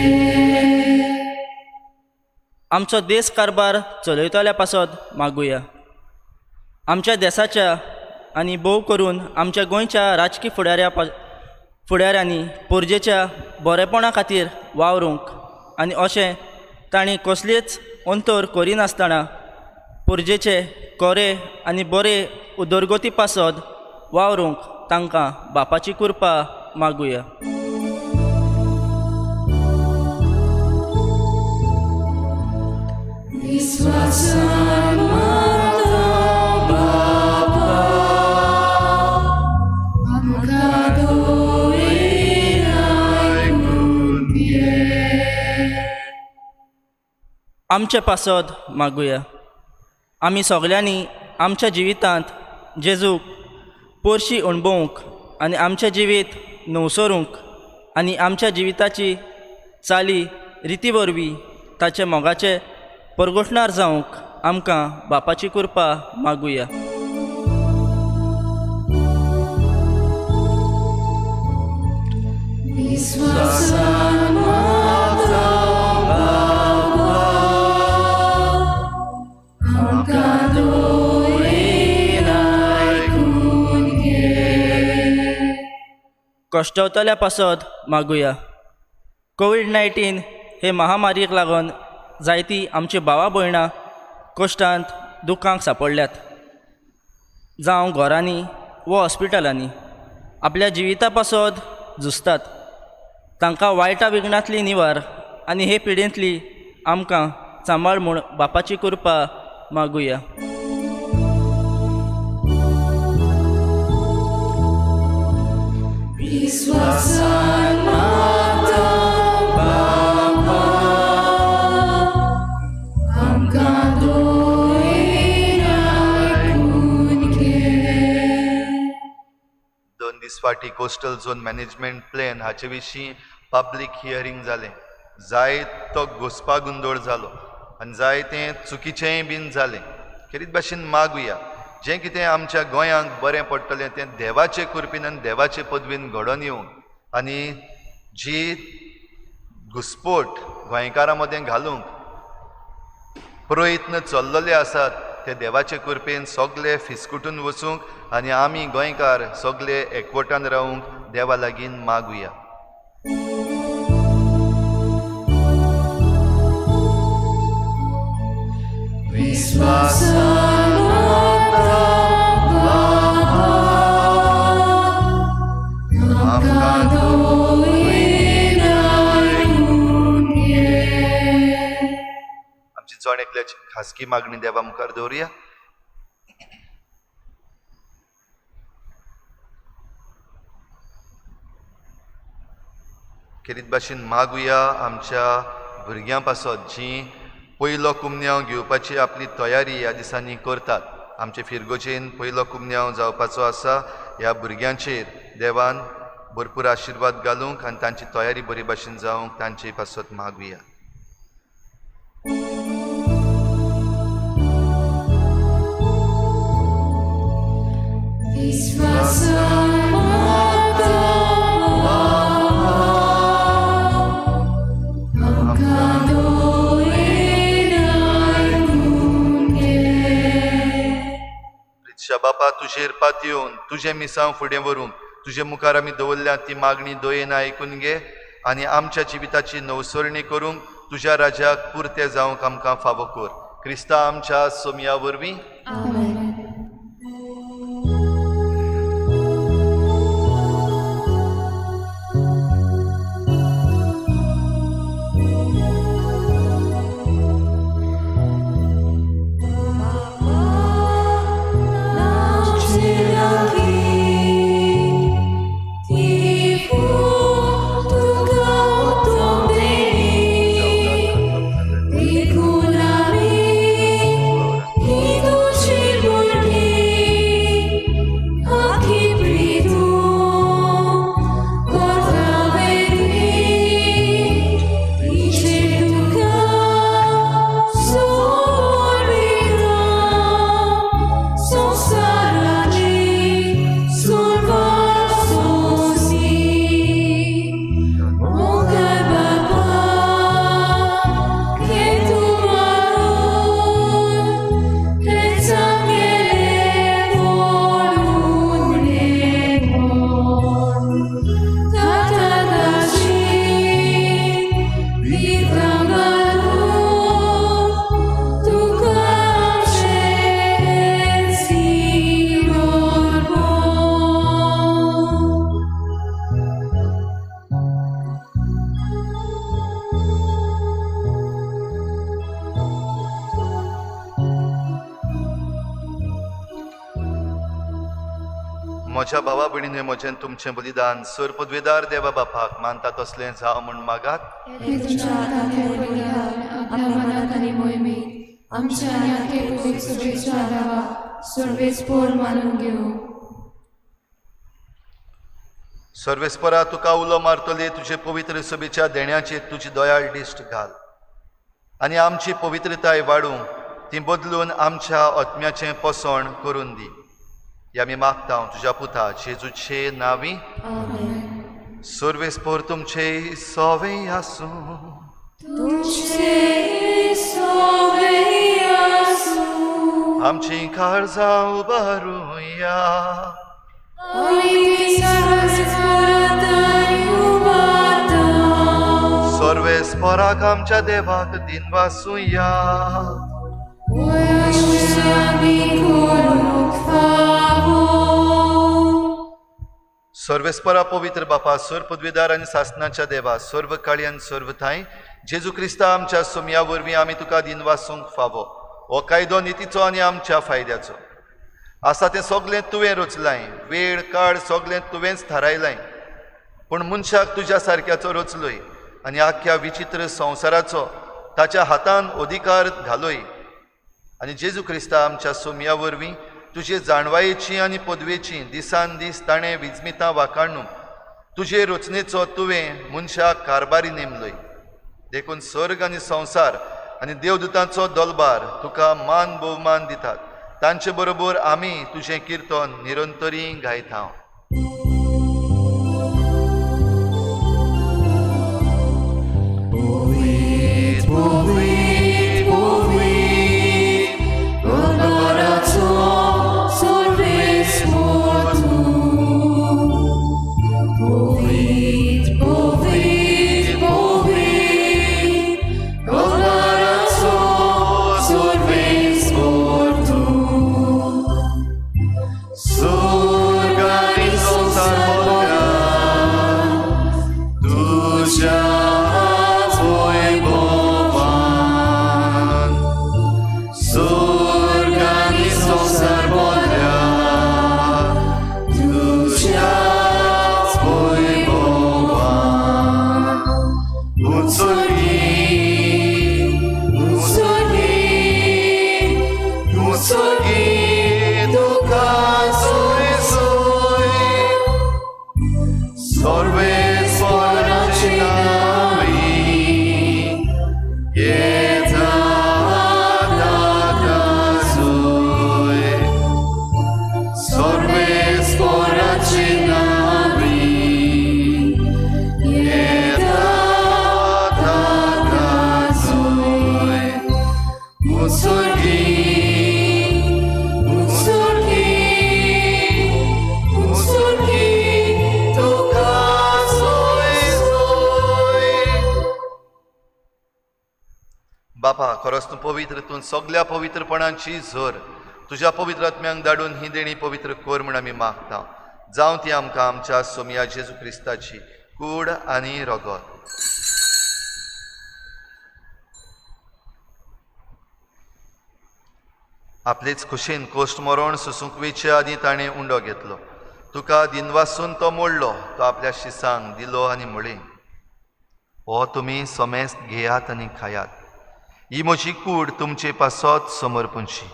आमचो देस कारभार चलयतल्या पासत मागुया. आमच्या देसाच्या आनी भोव करून आमच्या गोंयच्या राजकी फुडाऱ्यांनी पोरजेच्या बरेपणा खातीर वावरूंक आनी अशें तांणी कसलीच अंतर करिनासतना पोरजेचे कोरे आनी बरे उदरगती पासत वावरूंक तांकां बापाची कृपा मागुया. विस्वासान मागता बाबा, आमकां दोन आयकून घे. आमचे पासत मागुया. आमी सगल्यांनी आमच्या जिवितांत जेजूक पोरशी अणभवूंक आनी आमचें जिवीत नवसरूंक आनी आमच्या जिविताची चाली रिती वरवीं ताचे मोगाचे परगटणार जावंक आमकां बापाची कृपा मागुया. विस्वासान मागता बाबा, आमकां दोन आयकून घे. कश्टवतल्या पासत मागुया. कोवीड 19 हे महामारीक लागून जायतीं आमची भावा भयणां कश्टांत दुखांक सांपडल्यात, जावं घरांनी वो हॉस्पिटलांनी आपल्या जिविता पासत झुजतात. तांकां वायटा विघ्नांतली निवार आनी हे पिडेंतली आमकां सांबाळ म्हूण बापाची कृपा मागुया. विस्वासान मागता बाबा, आमकां दोन आयकून घे. 2 दीस फाटीं कोस्टल झोन मॅनेजमेंट प्लॅन हाचे विशीं पब्लीक हियरींग जालें. जायतो घोस्पा गोंदळ जालो आनी जायतें चुकीचेंय बीन जालें. खेरीत भाशेन मागुया जें कितें आमच्या गोंयांक बरें पडटलें तें देवाचे कृपेन आनी देवाचे पदवीन घडोवन येवंक आनी जी घुस्पोट गोंयकारां मदें घालूंक प्रयत्न चल्लेले आसात ते देवाचे कृपेन सगले फिसकुटून वचूंक आनी आमी गोंयकार सगले एकवटान रावूंक देवा लागीं मागुया. विस्वासान मागता बाबा, आमकां दोन आयकून घे. आमची जण एकल्याची खासगी मागणी देवा मुखार दवरुया. खेरीत भाशेन मागुया आमच्या भुरग्यां पासत जीं पयलो कुमन्यांव घेवपाची आपली तयारी ह्या दिसांनी करतात. आमचे फिरगोजेन पयलो कुमन्यांव जावपाचो आसा. ह्या भुरग्यांचेर देवान भरपूर आशिर्वाद घालूंक आनी तांची तयारी बरी भाशेन जावंक तांचे पासत मागुया. विस्वासान मागता बाबा, आमकां दोन आयकून घे. प्रितशा बापा, तुजेर पात येवन तुजें मिसांव फुडें व्हरूंक तुजे मुखार आमी दवरल्या ती मागणी दयेन आयकून घे आनी आमच्या जिविताची नवसरणी करूंक तुज्या राज्याक पुरते जावंक आमकां फावो कर. क्रिस्ता आमच्या सोमया वरवीं. आमेन. He म्हज्या भावा भयणीन म्हजें तुमचें बलिदान सर पदवेदार देवा बापाक मानता तसलें जावं म्हूण मागात. हे तुमच्या हातांतलें बलिदान आपल्या मनात आनी मोहिमेत आमच्या आनी आखे पवित्र सभेच्या देवाक सर्वेस्पोर मानून घेवं. सर्वेस्परा तुका उलो मारतले तुजे पवित्र सभेच्या देण्याचेर तुजी दयाळ दिश्ट घाल आनी आमची पवित्रताय वाडूंक ती बदलून आमच्या आत्म्याचें पोसण करून दी. हे आमी मागता तुज्या पुता जेजूचे नांवी. आमेन. सर्वेस्पोर तुमचे सोवे आसूं. तुमचे सोवे आसूं. आमची काळजां उबारुया. आमी ती सर्वेस्पोरांत उबारता. सर्वेस्पोराक आमच्या देवाक दिनवासुया. सर्वेस्परा पवित्र बापा, सर्व पदवीदार आनी सासनाच्या देवा, सर्व काळी आनी सर्व ठांय जेजू क्रिस्ता आमच्या सोमया वरवीं आमी तुका दिनवासूंक फावो. हो कायदो नितीचो आनी आमच्या फायद्याचो आसा. तें सगळें तुवें रचलाय, वेळ काळ सगळें तुवेंच थारायलाय, पूण मनशाक तुज्या सारक्याचो रचलोय आनी आख्ख्या विचित्र संवसाराचो ताच्या हातान अधिकार घालोय. आनी जेजू क्रिस्ता आमच्या सोमया वरवीं तुजे जाणवायेची आनी पदवेची दिसान दीस ताणें विजमितां वाखाणू तुजे रचनेचो तुवें मनशाक कारबारी नेमलोय. देखून सर्ग आनी संवसार आनी देवदूतांचो दलबार तुका मान भोवमान दितात. तांचे बरोबर आमी तुजें किर्तन निरंतरी गायता. बापा, खरोच तूं पवित्र, तूं सगल्या पवित्रपणाची झर तुज्या पवित्र आत्म्यांक धाडून ही देणी पवित्र कर म्हूण आमी मागता. जावं ती आमकां आमच्या सोमया जेजू क्रिस्ताची कूड आनी रगत. आपलेच खुशेन कोश्ट मरण सोसूंक वेचे आदीं ताणें उंडो घेतलो. तुका दिनवासून तो मोडलो, तो आपल्या शिसांक दिलो आनी म्हळें, हो तुमी समेस्त घेयात आनी खायात, ही म्हजी कूड तुमचे पासत समर्पणची.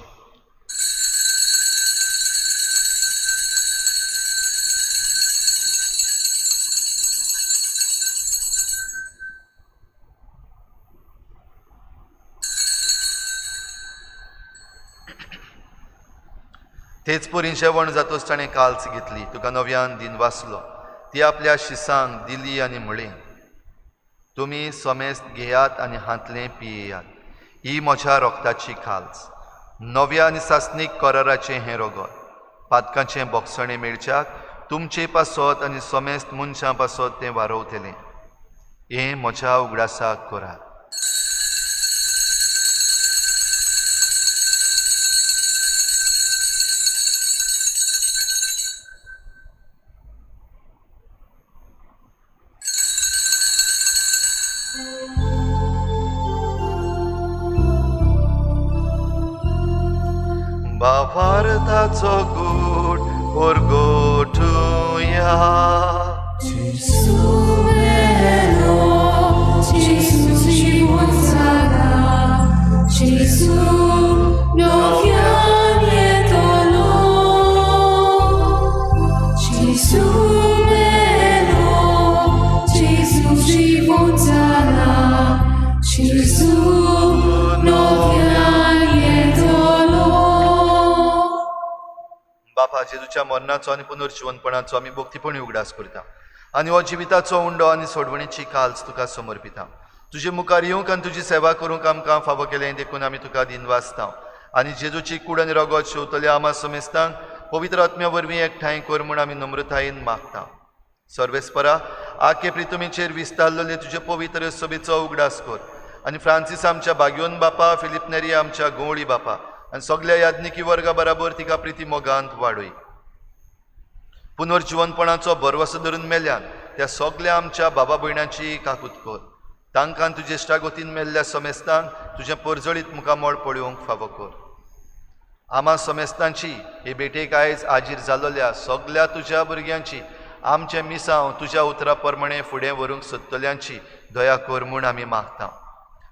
तेच परी जेवण जातोच ताणें काल्स घेतली, तुका नव्यान दिन वाचलो, ती आपल्या शिसांक दिली आनी म्हळें, तुमी समेस्त घेयात आनी हांतलें पियेयात, ही म्हज्या रोगताची खाल्स, नव्या आनी सासणीक कराराचें हें रगत, पातकांचें बोगसणें मेळच्याक तुमचे पासत आनी समेस्त मनशां पासत तें वारोवतलें. हें म्हज्या उगडासाक करात. बाबार्थाचो गूट ओरगोट सांगाता. Gesù ci consacra, Gesù non viene Gesù melo, Gesù ci consacra, Gesù non viene बापा, जेजूच्या मरणाचो आनी पुनर्जिवनपणाचो आमी भक्तीपणी उगडास करता आनी हो जिविताचो उंडो आनी सोडवणीची काल्स तुका समर्पिता. तुजे मुखार येवंक आनी तुजी सेवा करूंक आमकां फावो केलें देखून आमी तुका दिनवासता आनी जेजूची कूड आनी रगत शेवतल्या आमा समेस्तांक पवित्र आत्म्या वरवीं एकठांय कर म्हूण आमी नम्रतायेन मागता. सर्वेस्परा, आखे प्रितुमीचेर विस्तारलेले तुजे पवित्र सभेचो उगडास कर आनी फ्रांसीस आमच्या बाग्योन बापा, फिलीप नेरी आमच्या गवळी बापा आनी सगल्या याज्ञिकी वर्गा बराबर तिका प्रिती मोगांत वाडय. पुनर्जिवनपणाचो भरवसो धरून मेल्यान त्या सगल्या आमच्या बाबा भयणांची काकूत कर. तांकां तुजे इश्टागतीन मेल्ल्या समेस्तांक तुजें परजळीत मुखामळ पळोवंक फावो कर. आमा समेस्तांची हे भेटेक आयज आजीर जाल्ल्या सगल्या तुज्या भुरग्यांची आमचें मिसांव तुज्या उतरा प्रमाणें फुडें व्हरूंक सोदतल्यांची दया कर म्हूण आमी मागता.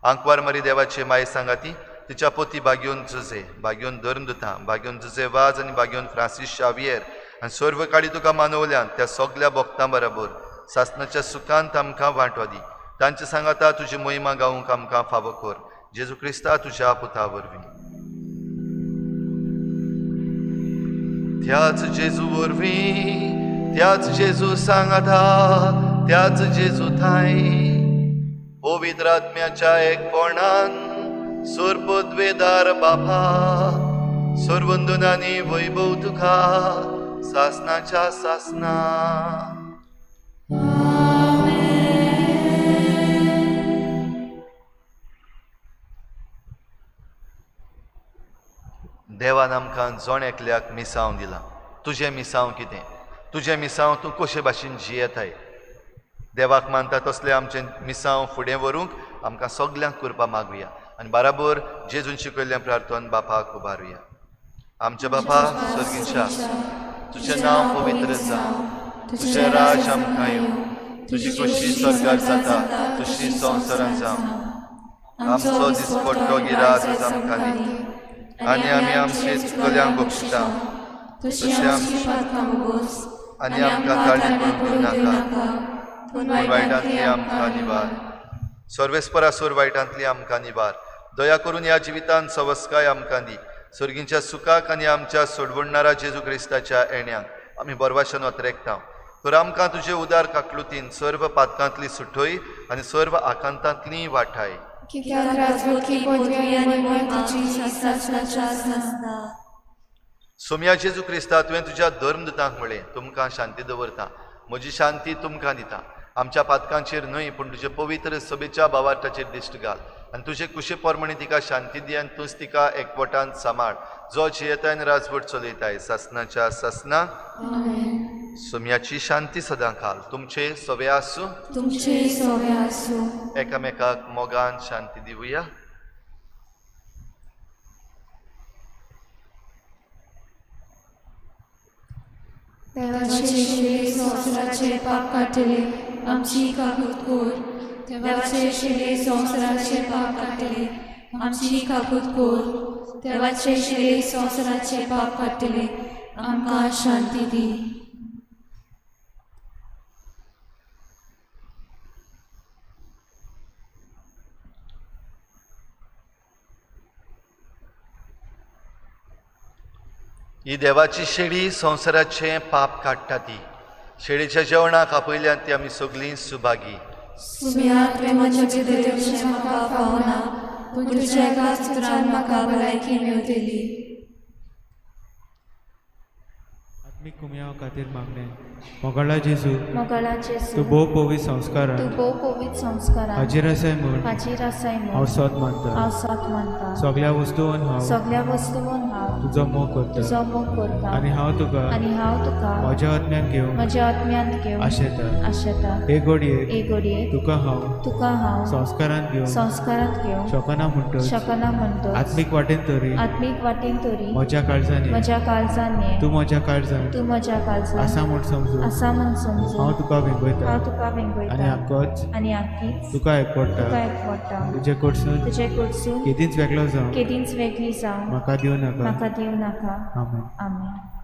आंकवार मरी देवाचे माये सांगाती तिच्या पोती बाग्योन जुजे, बाग्योन धर्मदुतां, बाग्योन जुजे वाज आनी बाग्योन फ्रांसीस शावियर आनी सर्व काळी तुका मानवल्यान त्या सगल्या भक्तां बराबर सासणाच्या सुखांत आमकां वांटो दी. तांचे सांगाता तुजी मोहिमा गावंक आमकां फावो कर. जेजू क्रिस्ता तुज्या पुता वरवीं. त्याच जेजू वरवीं, त्याच जेजू सांगाता, त्याच जेजू थांय पवित्र आत्म्याच्या एकपणान सोरपद्वेदार बापा, सोरवंदनानी वैभव तुका सासनाच्या सासना. देवान आमकां जण एकल्याक मिसांव दिलां. तुजें मिसांव कितें? तुजें मिसांव तूं कशे भाशेन जियेताय? देवाक मानता तसलें आमचें मिसांव फुडें व्हरूंक आमकां सगल्यांक करपा मागुया आनी बराबर जेजून शिकयल्लें प्रार्थन बापाक उबारुया. आमच्या बापा सर्गीच्या, तुजें नांव पवित्र जावं, तुजें राज आमकां येवं, तुजी खोशी स्वर्गार जाता तशी संवसारांत जावं. आमचो दिसपट्टो गिराज आमकां दी आनी आमी आमचे चुकल्यांक बक्षिता तशें आनी आमकां काळजी पडूंक दिवनाका, पूण वायटांतली आमकां निवार. सर्वेस्परा सोर वायटांतली आमकां निवार. दया करून ह्या जिवितांत सवस्काय आमकां दी. सर्गींच्या सुखाक आनी आमच्या सोडवणणारा जेजू क्रिस्ताच्या येण्याक आमी बरवाशन अत्रेकता. तर आमकां तुजे उदार काकलुतीन सर्व पातकांतली सुठय आनी सर्व आकांतांतली वाठाय. सोम्या जेजू क्रिस्ता, तुवें तुज्या धर्मदुतांक म्हळें, तुमकां शांती दवरता, म्हजी शांती तुमकां दिता. आमच्या पातकांचेर न्हय पूण तुजे पवित्र सभेच्या भावार्थाचेर दिश्ट घाल आनी तुजे कुशे प्रमाणे तिका शांती दी आनी तूंच तिका एकवटान सांबाळ, जो जियेताय आनी राजवट चलयताय सासनाच्या सासना. सोम्याची शांती सदां काल तुमचे सवे आसूं, तुमचे सवे आसूं. एकामेकाक मोगान शांती दिवया. देवाचे शिले संवसाराचे पाप काडटले, आमची काकूत कर. देवाचे शिले संवसाराचे पाप काडटले, आमची काकूत कर. देवाचे शिले संवसाराचे पाप काडटले, आमकां शांती दी. ही देवाची शेळी संवसाराचें पाप काडटा. ती शेळीच्या जेवणाक आपयल्यान ती आमी सगळीं सुभागी. सुम्या, तुवें म्हज्या भितर येवचें म्हाका फावना, पूण तुज्या एका सुत्रान म्हाका भलायकी मेवतली. आत्मीक कुमयाव खातीर मागणें. मोगाळा जेजू, मोगाळा जेजू, तूं भोव पवित्र संस्कारान तूं भोव पवित्र संस्कारान हाजीर आसाय म्हूण हाजीर आसाय म्हूण हांव सोद मानता. हांव सोद मानता. सगल्या वस्तून हांव सगल्या वस्तून हांव तुजो मोग करता तुजो मोग करता आनी हांव तुका आनी हांव तुका म्हज्या आत्म्यान घेवन म्हज्या आत्म्यांत घेवन आशेता. आशेता. हे घडयेक हे घडयेक तुका हांव तुका हांव संस्कारांत घेवन संस्कारांत घेवन शकना म्हणटच शकना म्हणटच आत्मीक वाटेन तरी आत्मीक वाटेन तरी म्हज्या काळजान ये. म्हज्या काळजान ये. तूं म्हज्या काळजान तूं म्हज्या काळजान आसा म्हूण समजून आसा म्हूण समजून हांव तुका वेंगयता हांव तुका वेंगयता आनी आकच आनी आकीच तुका एकवडटा. तुका एकवडटा. तुजे कडसून तुजे कडसून केदींच वेगळो जावं केदींच वेगळी जावं म्हाका दिवं नाका. म्हाका दिवं नाका. आमेन. आमेन.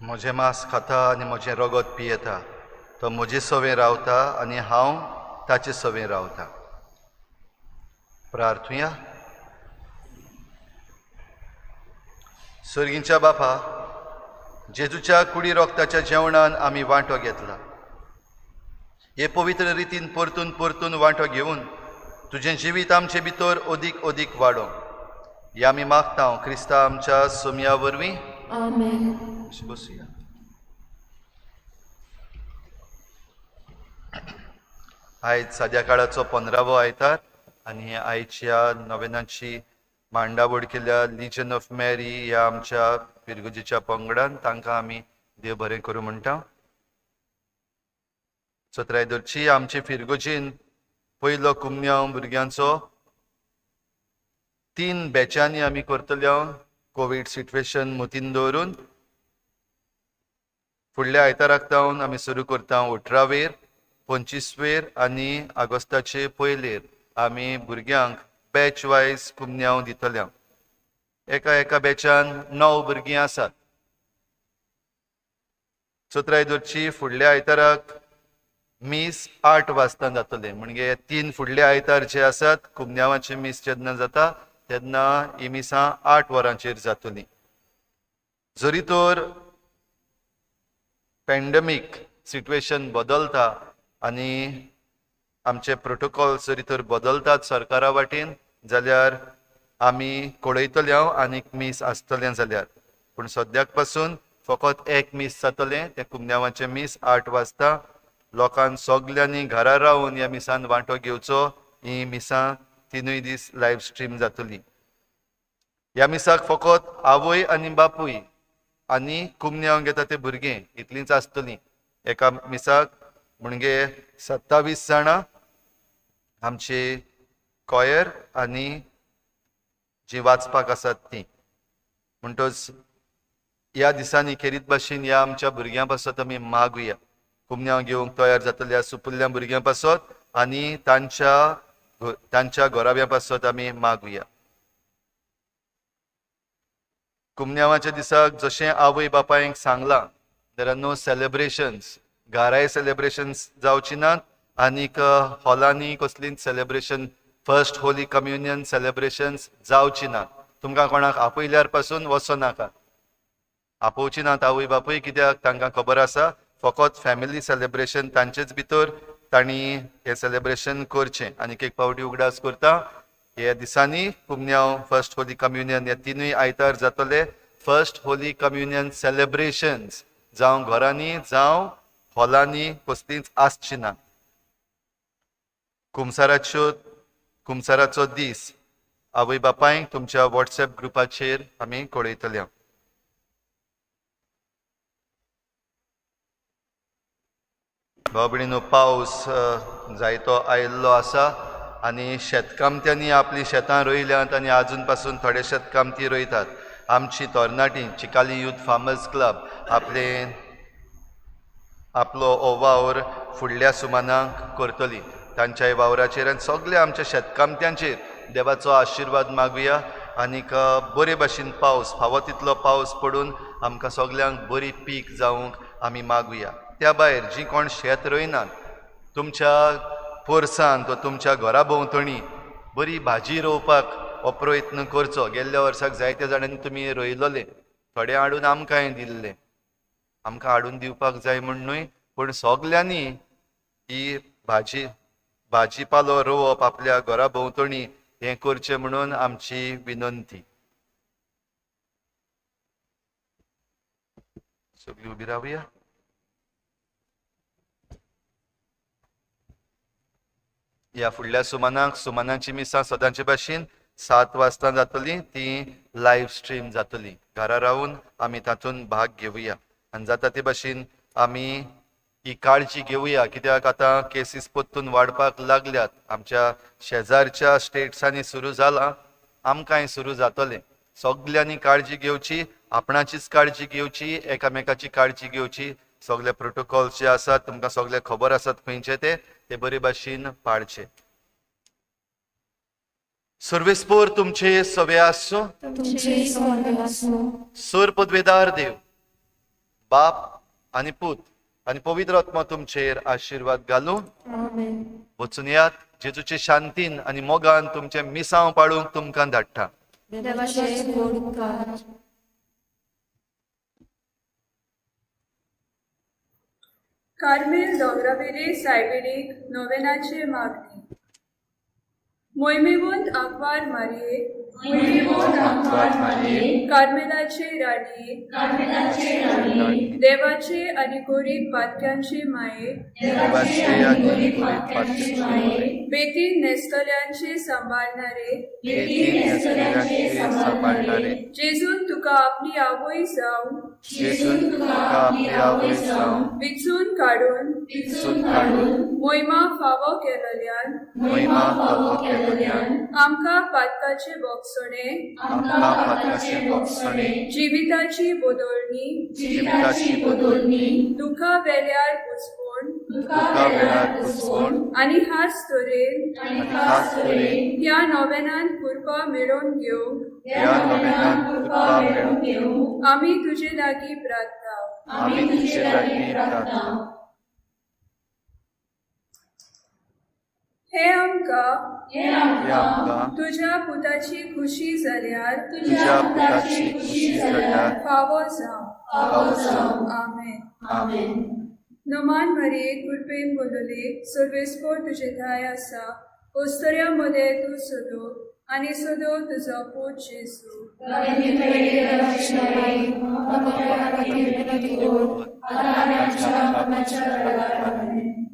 म्हजें मांस खाता आनी म्हजें रगत पियेता तो म्हजे सवें रावता आनी हांव ताचे सवें रावता. प्रार्थुया. सर्गींच्या बापा, जेजूच्या कुडी रोगताच्या जेवणान आमी वांटो घेतला. हे पवित्र रितीन परतून परतून वांटो घेवन तुजें जिवीत आमचे भितर अदीक अदीक वाडोवं हे आमी मागता क्रिस्ता आमच्या सोमया वरवीं. आमेन. बसुया. आयज साद्या काळाचो 15वो आयतार आनी आयच्या नवेनाची मांडावळ केल्या लिजन ऑफ मॅरी ह्या आमच्या पिरगुजीच्या पंगडान तांकां आमी देव बरें करूं म्हणटा. सतराय दरची आमचे फिरगुजीन पयलो कुमन्यांव भुरग्यांचो 3 बॅचांनी आमी करतले कोवीड सिट्युएशन मतीन दवरून. फुडल्या आयताराक जावन आमी सुरू करता 18वेर, 25वेर आनी ऑगस्टाचे पयलेर आमी भुरग्यांक बॅच वायज कुमन्यांव दितले. एका एका बॅचान 9 भुरगीं आसात. सतराय दरची फुडल्या आयताराक मीस 8 वाजता जातलें. म्हणजे 3 फुडले आयतार जे आसात कुमन्यावाचें मीस जेन्ना जाता तेन्ना ही मिसां 8 वरांचेर जातलीं. जरी तर पॅन्डेमीक सिट्युएशन बदलता आनी आमचे प्रोटोकॉल जरी तर बदलतात सरकारा वाटेन जाल्यार आमी कळयतले हांव आनीक मीस आसतलें जाल्यार, पूण सद्याक पासून फकत एक मीस जातलें, तें कुमन्यावाचें मीस 8 वाजता. लोकांक सगल्यांनी घरा रावन ह्या मिसान वांटो घेवचो. ही मिसां 3 दीस लायव्ह स्ट्रीम जातली. ह्या मिसाक फकत आवय आनी बापूय आनी कुमन्यांव घेता ते भुरगें इतलींच आसतलीं. एका मिसाक म्हणजे 27 जाणां आमचे कॉयर आनी जी वाचपाक आसात ती. म्हणटच ह्या दिसांनी खेरीत भाशेन ह्या आमच्या भुरग्यां पासत आमी मागुया, कुमन्यांव घेवंक तयार जातल्या सुपुल्ल्या भुरग्यां पासत आनी तांच्या घराब्यां पासत आमी मागुया. कुमन्यावाच्या दिसाक जशें आवय बापायक सांगलां, there are no celebrations, घराय सेलेब्रेशन्स जावची नात आनीक हॉलांनी कसलीच celebration, first holy communion celebrations जावची नात. तुमकां कोणाक आपयल्यार पासून वचो नाका, आपोवची नात आवय बापूय, कित्याक तांकां खबर आसा फकत फॅमिली सेलेब्रेशन तांचेच भितर तांणी हें सेलेब्रेशन करचें. आनीक एक फावटी उगडास करता, ह्या दिसांनी कुमन्यांव फर्स्ट होली कम्युनियन हे 3 आयतार जातले. फर्स्ट होली कम्युनियन सेलेब्रेशन्स जावं घरांनी जावं हॉलांनी कसलीच आसची ना. कुमसाराचो दीस आवय बापायक तुमच्या वॉट्सएप ग्रुपाचेर आमी कळयतले. भाव भयणीनो, पावस जायतो आयिल्लो आसा आनी शेतकामत्यांनी आपलीं शेतां रोयल्यांत आनी आजून पासून थोडे शेतकामती रोयतात. आमची तरणाटी चिकाली यूथ फार्मर्स क्लब आपले आपलो हो वावर फुडल्या सुमानाक करतली. तांच्या वावराचेर आनी सगल्या आमच्या शेतकामत्यांचेर देवाचो आशिर्वाद मागुया आनीक बरे भाशेन पावस फावो तितलो पावस पडून आमकां सगल्यांक बरी पीक जावंक आमी मागुया. त्या भायर जी कोण शेत रोयनात, तुमच्या पोरसांत वा तुमच्या घरा भोंवतणी बरी भाजी रोवपाक हो प्रयत्न करचो. गेल्ल्या वर्साक जायत्या जाणांनी तुमी रोयलोले, थोडे हाडून आमकांय दिल्ले, आमकां हाडून दिवपाक जाय म्हूण न्हय, पूण सगल्यांनी ही भाजीपालो रोवप आपल्या घरा भोंवतणी हें करचें म्हणून आमची विनंती. सगळीं उबी रावया. ह्या फुडल्या सुमानाक सुमानाची मिसां सदांचे भाशेन 7 वाजता जातली, ती लायव्ह स्ट्रीम जातली. घरा रावन आमी तातूंत भाग घेवया आनी जाता ते भाशेन आमी ही काळजी घेवया, कित्याक आतां केसीस परतून वाडपाक लागल्यात. आमच्या शेजारच्या स्टेट्सांनी सुरू जालां, आमकांय सुरू जातलें. सगल्यांनी काळजी घेवची, आपणाचीच काळजी घेवची, एकामेकाची काळजी घेवची. सगळे प्रोटोकॉल्स जे आसात तुमकां सगळे खबर आसात खंयचे ते बरे भाशेन पाळचे. सर्वेस्पोर तुमचे सवे आसूं, सोर पदवेदार देव बाप आनी पूत आनी पवित्र आत्मा तुमचेर आशिर्वाद घालूं. वचून यात, जेजूचे शांतीन आनी मोगान तुमचे मिसांव पाळूंक तुमकां धाडटा. कार्मेल दोंगरावेले सायबिणीक नोवेनाचे मागणी. मोहिमेवंत आंकवार मारये, कार्मेलाचे राणये, देवाचे आनी गोरीब पातक्यांचे माये, बेतीन न्हेसतल्यांचे सांबाळणारे, जेजून तुका आपली आवय जावन विचून काडून मोहिमा फावो केल्ल्यान आमकां पातकाचे बोगसणे, जिविताची बदलणी, दुखा वेल्यार बुजवण आनी खास तरेन ह्या नोवेनांत कृपा मेळोवन घेवंक आमी तुजे लागीं प्रार्थना. हे आमकां हे आमकां तुज्या पुताची खुशी जाल्यार तुज्या पुताची खुशी जाल्यार फावो जावं. फावो जावं. आमेन. आमेन. नमान मरिये, कृपेन बोलले, सर्वेस्पोर तुजे ठाय आसा, ओस्तऱ्या मदें तूं सदो आनी सदो तुजो पूत जेजू.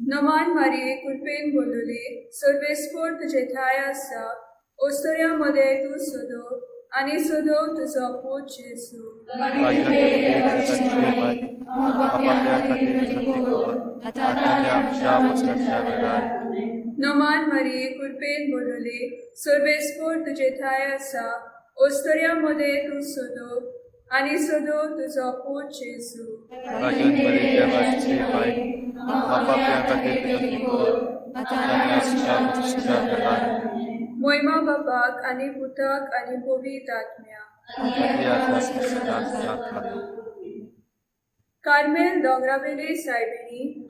नमान मारिये, कृपेन बोलले, सर्वेस्पोर तुजे ठाय आसा, ओस्तऱ्या मदें तूं सदो आनी सदो तुजो पूत जेजू. नमान मरिये, कृपेन बोलले, सर्वेस्पोर तुजे ठाय आसा, ओस्तऱ्या मदें तूं सदो आनी सदो तुजो पूत जेजू. मोयमा बापाक आनी पुताक आनी पवित्र आत्म्याक. कार्मेल दोंगरावेले सायबिणी,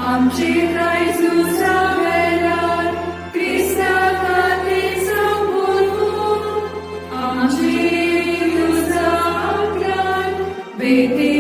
आमची प्रायजुसा वेळार क्रिस्ता खातीर संपूर्ण आमची तुजा आपल्यान बेती.